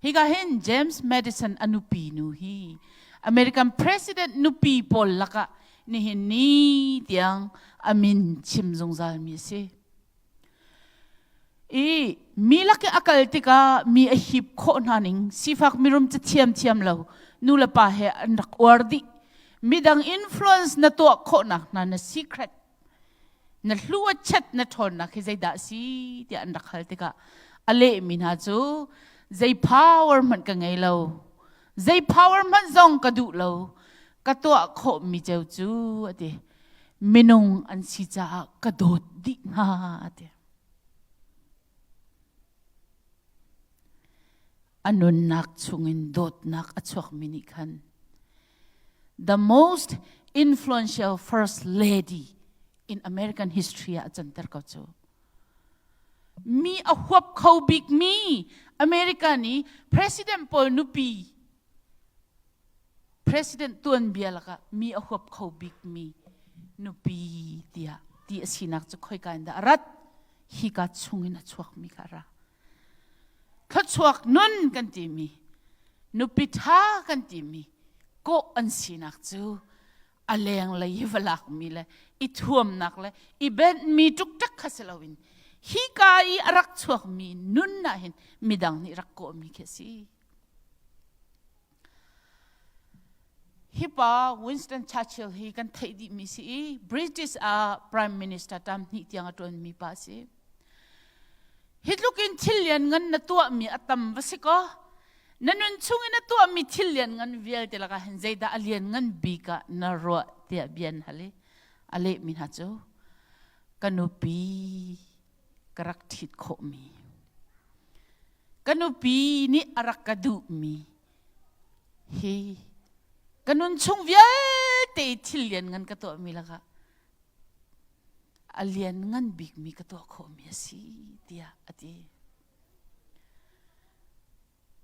Hika hin James Madison a nupi nu hi American President nupi pawl lakah nihin ni tiang a min chim zungzalmi a si. I mi lak i a kal tikah mi a hip khawh hna ning sifak mirum ca thiamthiam lo nu le pa he an rak uar dih. Midang influence na tuah khawhnak hna na secret na hlu a chet na ṭhawnnak hi zeidah a si tiah an rak hal tikah a lehmi hna cu zei power hmanh ka ngei lo zei power hmanh zong ka duh lo ka tuah khawhmi ceu cu a ti minung an si caah ka dawt dih hna a ti a nunnak chungin dawtnak a chuakmi nih khan the most influential first lady in American history ah a canter ko cu. Mi a huap kho bikmi America nih President pawl nupi President tuanbia lakah mi a huap kho bikmi nupi tiah ti a sinak cu khoika in dah a rat hika chungin a chuakmi kha a ra. Thluachuak nun kan timi, nupi ṭha kan timi kawh an sinak cu a lenglei i va lakmi le i thuamnak le i benhmi ṭukṭak kha si loin hika i a rak chuakmi nun ah hin midang nih rak kawhmi khi a si. Hi pa Winston Churchill hi kan theih dihmi si i British ah Prime Minister tam hnih tiang a ṭuanmi pa a si. Hi tluk in thil lianngan na tuahmi a tam va si kaw, na nun chung i na tuahmi thil lianngan vialte lakah hin zeidah a lianngan bik ah na ruah tiah bia an hal i a lehmi hna cu ka nupi ka rak ṭhit khawhmi, ka nupi nih a rak ka duhmi hi ka nun chung vialte thil lianngan ka tuahmi lakah a lianngan bikmi ka tuah khawhmi a si tiah a ti.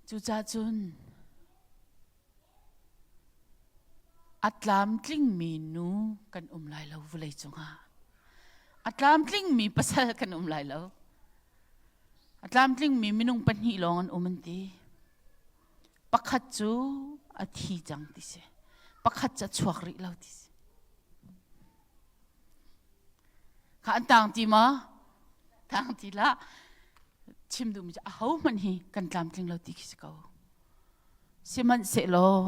Cucaah cun a tlamtlingmi nu kan um lai lo vawlei cungah. A tlamtlingmi pasal kan um lai lo. A tlamtlingmi minung pahnih lawng an um an ti. Pakhat cu a thi cang ti si. Pakhat cu a chuak rih lo ti si. Kha an tang ti maw? Tang ti lah. Chim duhmi cu ahohmanh hi kan tlamtling lo ti khi si ko. Sihmanhsehlaw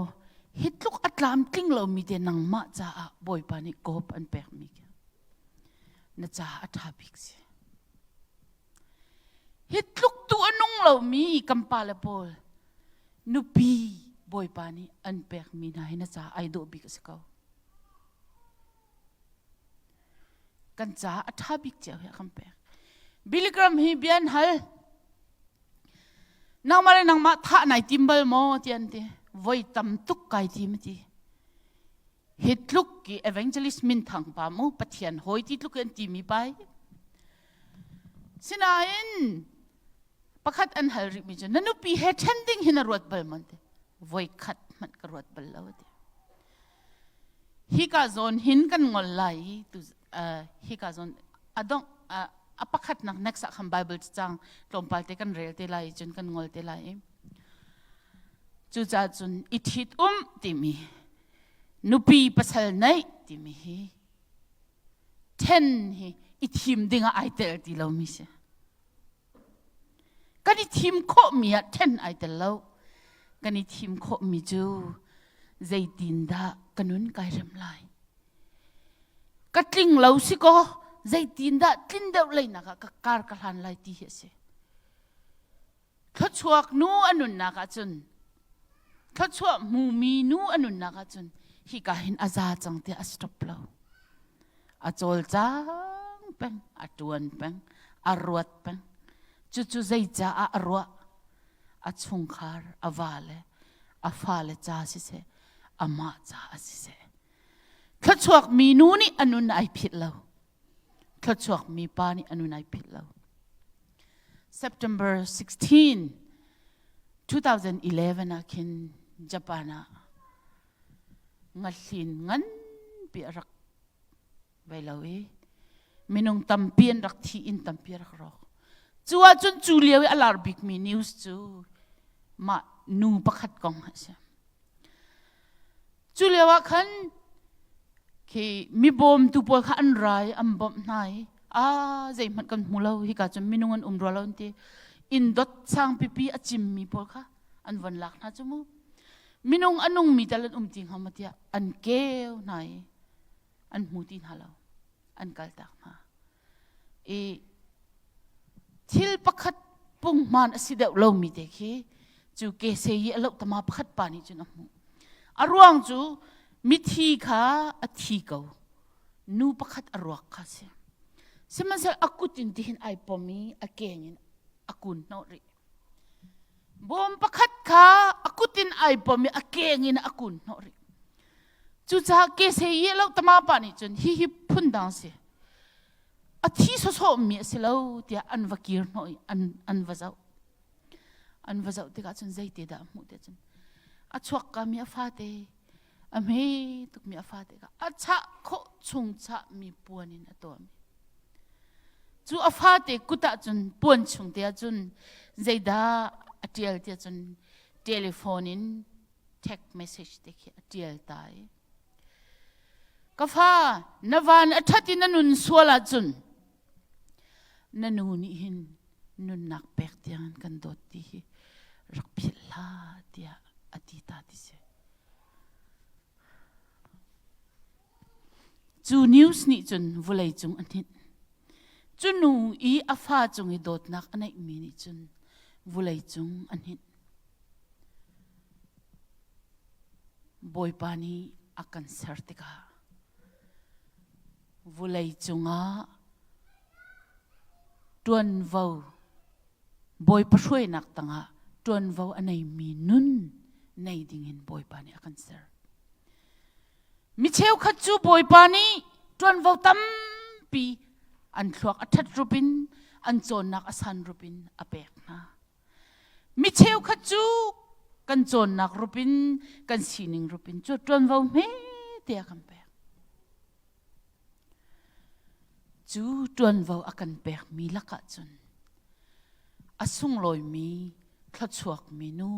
hi tluk a tlamtling lomi te nangmah caah Bawipa nih kawp an pekmi khi na caah a ṭha bik si. Hi tluk tu a nung lomi kan pale pawl nupi Bawipa nih an pekmi hna hi na caah ai dawh bik a si ko. Kan caah a ṭha bik cio hi a kan pek. Billy Graham hi bia an hal. Nangmah le nangmah thah nai tim bal maw ti an ti. Voi tam tuk kai tim a ti. Hi tluk ki evangelist minthang pa mu Pathian hawi ti tluk an timi pai. Sinain pakhat an hal rih mi cu na nupi he ṭhen ding hin a ruat bal mon te. Voi khat hmanh ka ruat bal lo ti. Hika zawn hin kan ngol lai i tu hika zawn adong a pakhatnak next ah khan Bible cang tlawmpal te kan rel te lai cun kan ngol te lai i cucaah cun i ṭhit um timi nupi pasal neih timi hi ṭhen hi i thim ding ah ai tel ti lomi si. Kan i thim khawhmi ah ṭhen ai tel lo. Kan i thim khawhmi cu zeitindah ka nun kai rem lai? Ka tling lo si kaw zeitindah tlin deuh leinak ah ka kar ka hlan lai ti hi a si. Thluachuak nu a nunnak ahcun thluachuah hmumi nu a nunnak ahcun hika hin a za cang tiah a stop lo. A cawlcang peng, a ṭuan peng, a ruat peng. Cucu zeicaah a ruah? A chungkhar, a vale, a fale ca siseh, amah ca siseh. Thluachuak mi nu nih a nun ai philh lo. Thluachuak mi pa nih a nun ai philh lo. September 16, 2011 ah khin Japan ah ngahlin nganpi a rak vai lo i minung tampi an rak thi in tampi a rak rawk. Cu ahcun cu lio i a lar bikmi news cu mah nu pakhat kong a si. Cu lio ah khan khi mi bawmtu pawl kha an ra i an bawmh hna i a zeihmanh kan hmu lo hika cun minung an um rua lo an ti. Inn dot sang pipi a cimmi pawl kha an von lak hna cu mu. Minung a nungmi tal an um ti hnga maw tiah an keu hna i an hmu ti hna lo. An kaltak hna. I thil pakhat punghman a si deuh lomi te khi cu kese i a lohtama pakhat pa nih cun a hmuh. A ruang cu mithi kha a thi ko. Nu pakhat a ruak kha si. Sihmanhsehlaw a kut in tihin ai pom i a keng in a kun hnawh rih. Bawm pakhat kha a kut in ai pom i a keng in a kun hnawh rih. Cucaah kese i a lohtama pa nih cun hihi phundang si. A thi sawsawhmi a si lo tiah an va kir hnawh i an, an va zoh. An va zoh tikah cun zeite dah a hmuh tiah cun a chuak kami a fate a hme tukmi a fate kha a chah khawh chung chahmi puan in a tuahmi. Cu a fate kut ah cun puan chung te ah cun zeidah a ṭial tiah cun telephone in text message te khi a ṭial ta i ka fa na van a ṭhat i na nun sual ahcun na nu nih hin nunnak pek tiang in kan dawt ti hi rak philh hlah tiah a ti ta ti si. Cu news nih cun vawlei cung a hninh. Cu nu i a fa cung i dawtnak a neihmi nih cun vawlei cung a hninh. Bawipa nih a kan ser tikah vawlei cungah ṭuanvo Bawipa hruainak tangah ṭuanvo a neimi nun nei dingin Bawipa nih a kan ser. Mi cheukhat cu Bawipa nih ṭuanvo tampi an thluak a ṭhat rup in an cawnnak a san rup in a pek hna. Mi cheukhat cu kan cawnnak rup in kan sining rup in cu ṭuanvo hme te a kan pek. Cu ṭuanvo a kan pekmi lakah cun a sunglawimi thluachuakmi nu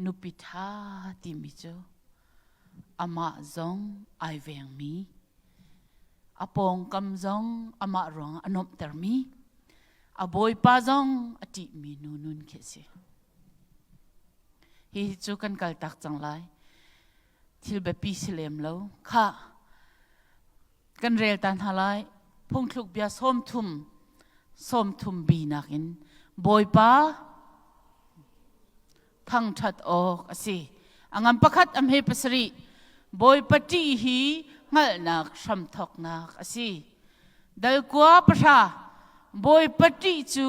nupi ṭha timi cu amah zong ai vengmi, a pawngkam zong amah ruangah a nuamhtermi, a bawipa zong a ṭihmi nu nun khi a si. Hihi cu kan kaltak cang lai. Thil biapi si lem lo. Khah, kan rel ta hna lai. Phungthluk bia 30, 30 bi nakin Bawipa thangṭhat awk a si. A ngan pakhat a hme pasarih. Bawipa ṭih hi hngalhnak hramthawknak a si. Dal kua pahra. Bawipa ṭih cu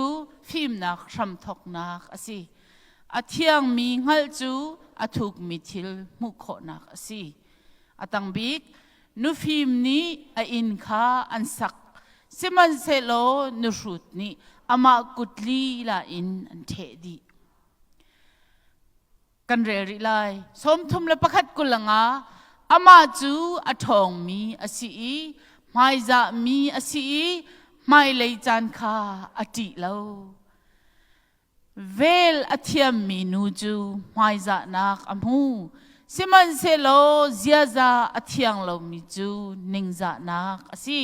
fimnak hramthawknak a si. A thiangmi hngalh cu a thukmi thil hmuh khawhnak a si. A tang bik, nufim nih a inn kha an sak, sihmanhsehlaw nuhrut nih amah kut lila in an ṭheh dih. Kan rel rih lai. 31 25 amah cu a ṭhawngmi a si i hmaizahmi a si i hmailei caan kha a ṭih lo. Vel a thiammi nu cu hmaizahnak a hmu, sihmanhsehlaw ziaza a thiang lomi cu ningzahnak a si.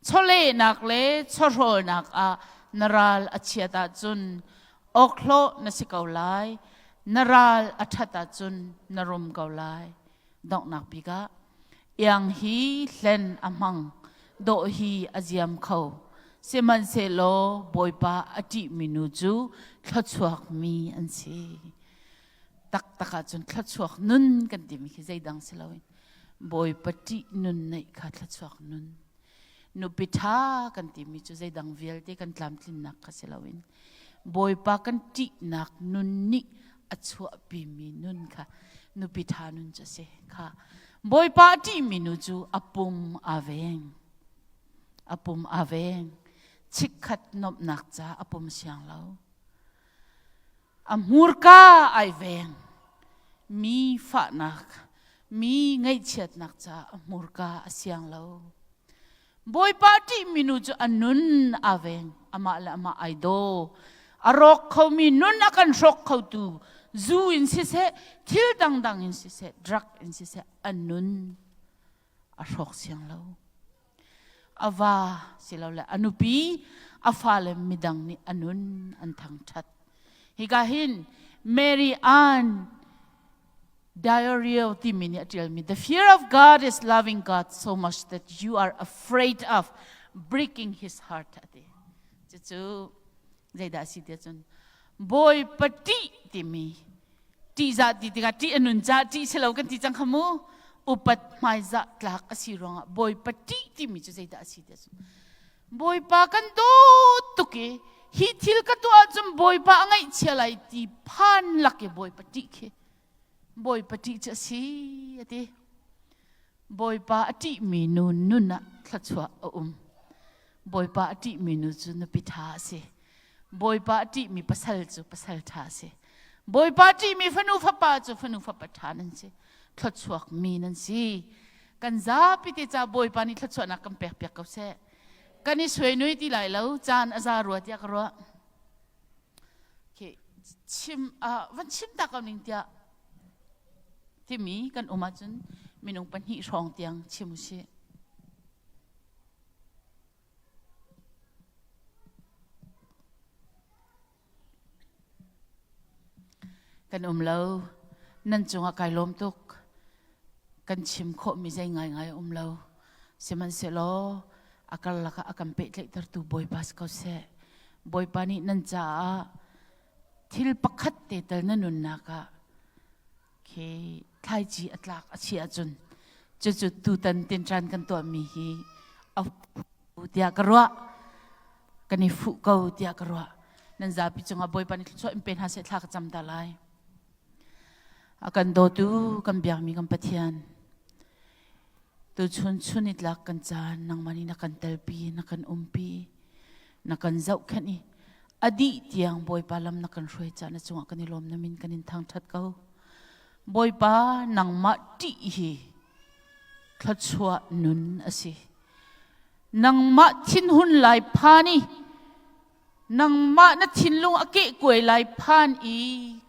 Chawlehnak le chawhrawlnak ah na ral a chiat ahcun awkhlawh na si ko lai, na ral a ṭhat ahcun na rum ko lai. Donghnak bik ah iang hi hlen a hmang, dawh hi a ziam kho. Sihmanhsehlaw Bawipa a ṭihmi nu cu thluachuakmi an si. Taktak ahcun thluachuak nun kan timi khi zeidang si loin Bawipa ṭih nun neih kha thluachuak nun. Nupi ṭha kan timi cu zeidang vialte kan tlamtlinnak kha si loin Bawipa kan ṭihnak nun nih a chuahpimi nun kha nupi ṭha nun cu a si kha. Bawipa a ṭihmi nu cu a pum aa veng. A pum aa veng. Chikkhat nuamhnak ca a pum siang lo. A hmurka ai veng. Mi fahnak, mi ngaihchiatnak ca a hmurka a siang lo. Bawipa ṭihmi nu cu a nun aa veng, amah le amah ai daw. A rawk khomi nun a kan hrawk khotu zu in siseh, thil dangdang in siseh, drug in siseh, a nun a hrawk siang lo. A va silole a nupi, a fale midang nih a nun an thangṭhat. Hika hin Mary Ann Diario timi nih a ṭialmi The fear of God is loving God so much that you are afraid of breaking his heart a ti. Cucu zeidah a si tiah cun Bawipa ṭih timi ṭihzah ti tikah ṭih a nun caah ṭih si lo kan ti cang kha mu upat hmaizah tlak a si ruangah Bawipa ṭih timi cu zeidah a si tiah cun Bawipa kan dawt tuk i hi thil ka tuah ahcun Bawipa a ngaihchia lai ti phan lak i Bawipa ṭih khi Bawipa ṭih cu a si a ti. Bawipa a ṭihmi nu nun ah thluachuah a um. Bawipa a ṭihmi nu cu nupi ṭha a si. Bawipa a ṭihmi pasal cu pasal ṭha a si. Bawipa a ṭihmi fanu fapa cu fanu fapa ṭha nan si. Thluachuakmi nan si. Kan zapi te ca Bawipa nih thluachuahnak kan pek piak ko seh. Kan i suainui ti lai lo, caan a za rua tiah ka ruah. Okay. Chim, uh, van chim ta ko ning tiah timi kan um ahcun minung pahnih hrawng tiang chim usih. Kan um lo. Nan cungah kai lawm tuk. Kan chim khawhmi zei ngaingai a um lo. Sihmanhsehlaw a karlak ah a kan pehtlaihtertu Bawipa si ko seh. Bawipa nih nan caah thil pakhat te tal na nunnak ah khi thlaici a tlak a si ahcun cucu tutan tinṭan kan tuahmi hi a tiah ka ruah. Kan i fuh ko tiah ka ruah. Nan zapi cungah Bawipa nih thluachuah in pe hna seh thla ka cam ta lai. A kan dawtu kan biakmi kan Pathian tuchun chun i tlak kan caan nangmah nih na kan telpi na kan umpi na kan zohkhenh i a dih tiang Bawipa lam na kan hruai caah na cungah kan i lawm na min kan in thangṭhat ko. Bawipa nangmah ṭih hi thluachuah nun a si. Nangmah thinhun lai phan i nangmah na thinlung a kehkuai lai phan i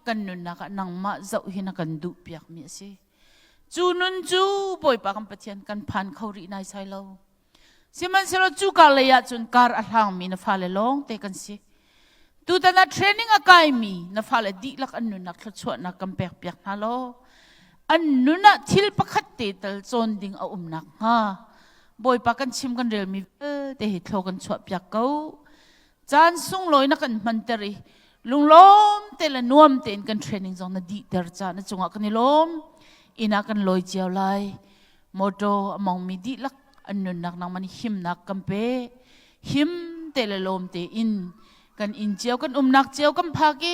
kan nunnak ah nangmah zoh hi na kan duh piakmi a si. Cu nun cu Bawipa kan Pathian kan phan kho rih naisai lo. Sihmanhsehlaw cu kar lei ah cun kar a hlangmi na fale lawng te kan si. Tutan ah training a kaimi na fale dihlak an nunnak thluachuahnak kan pek piak hna law an nun ah thil pakhat te tal cawn ding a um nak hnga Bawipa kan chim kan relmi vialte hi thlo kan chuah piak ko. Caan sunglawi na kan hmanter i lunglawm te le nuam tein kan training zong na dihter ca na cungah kan i lawm. Inn ah kan lawi cio lai. Motor a mongmi dihlak an nunnak nangmah nih himnak kan pe. Him te le lawm tein kan inn cio kan umnak cio kan phak i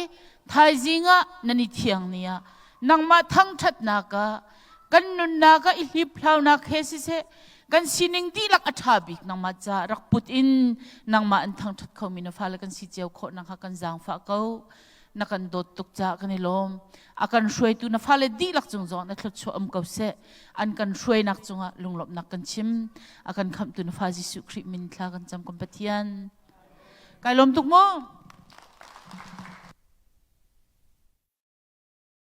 thaizing ah nan i thiang ni ah nangmah thangṭhatnak ah. Kan nunnak ah i hliphlaunak he siseh, kan sining dihlak a ṭha bik nangmah ca rak put in nangmah an thangṭhat khomi na fale kan si cio khawh nakhnga kan zaangfah ko. Na kan dawt tuk caah kan i lawm. A kan hruaitu na fale dihlak cung zong na thluachuah um ko seh. An kan hruainak cungah lunglawmhnak kan chim. A kan khamhtu na fa Jesuh Khrih min thla kan cam kan Pathian. Kai lawm tuk mu.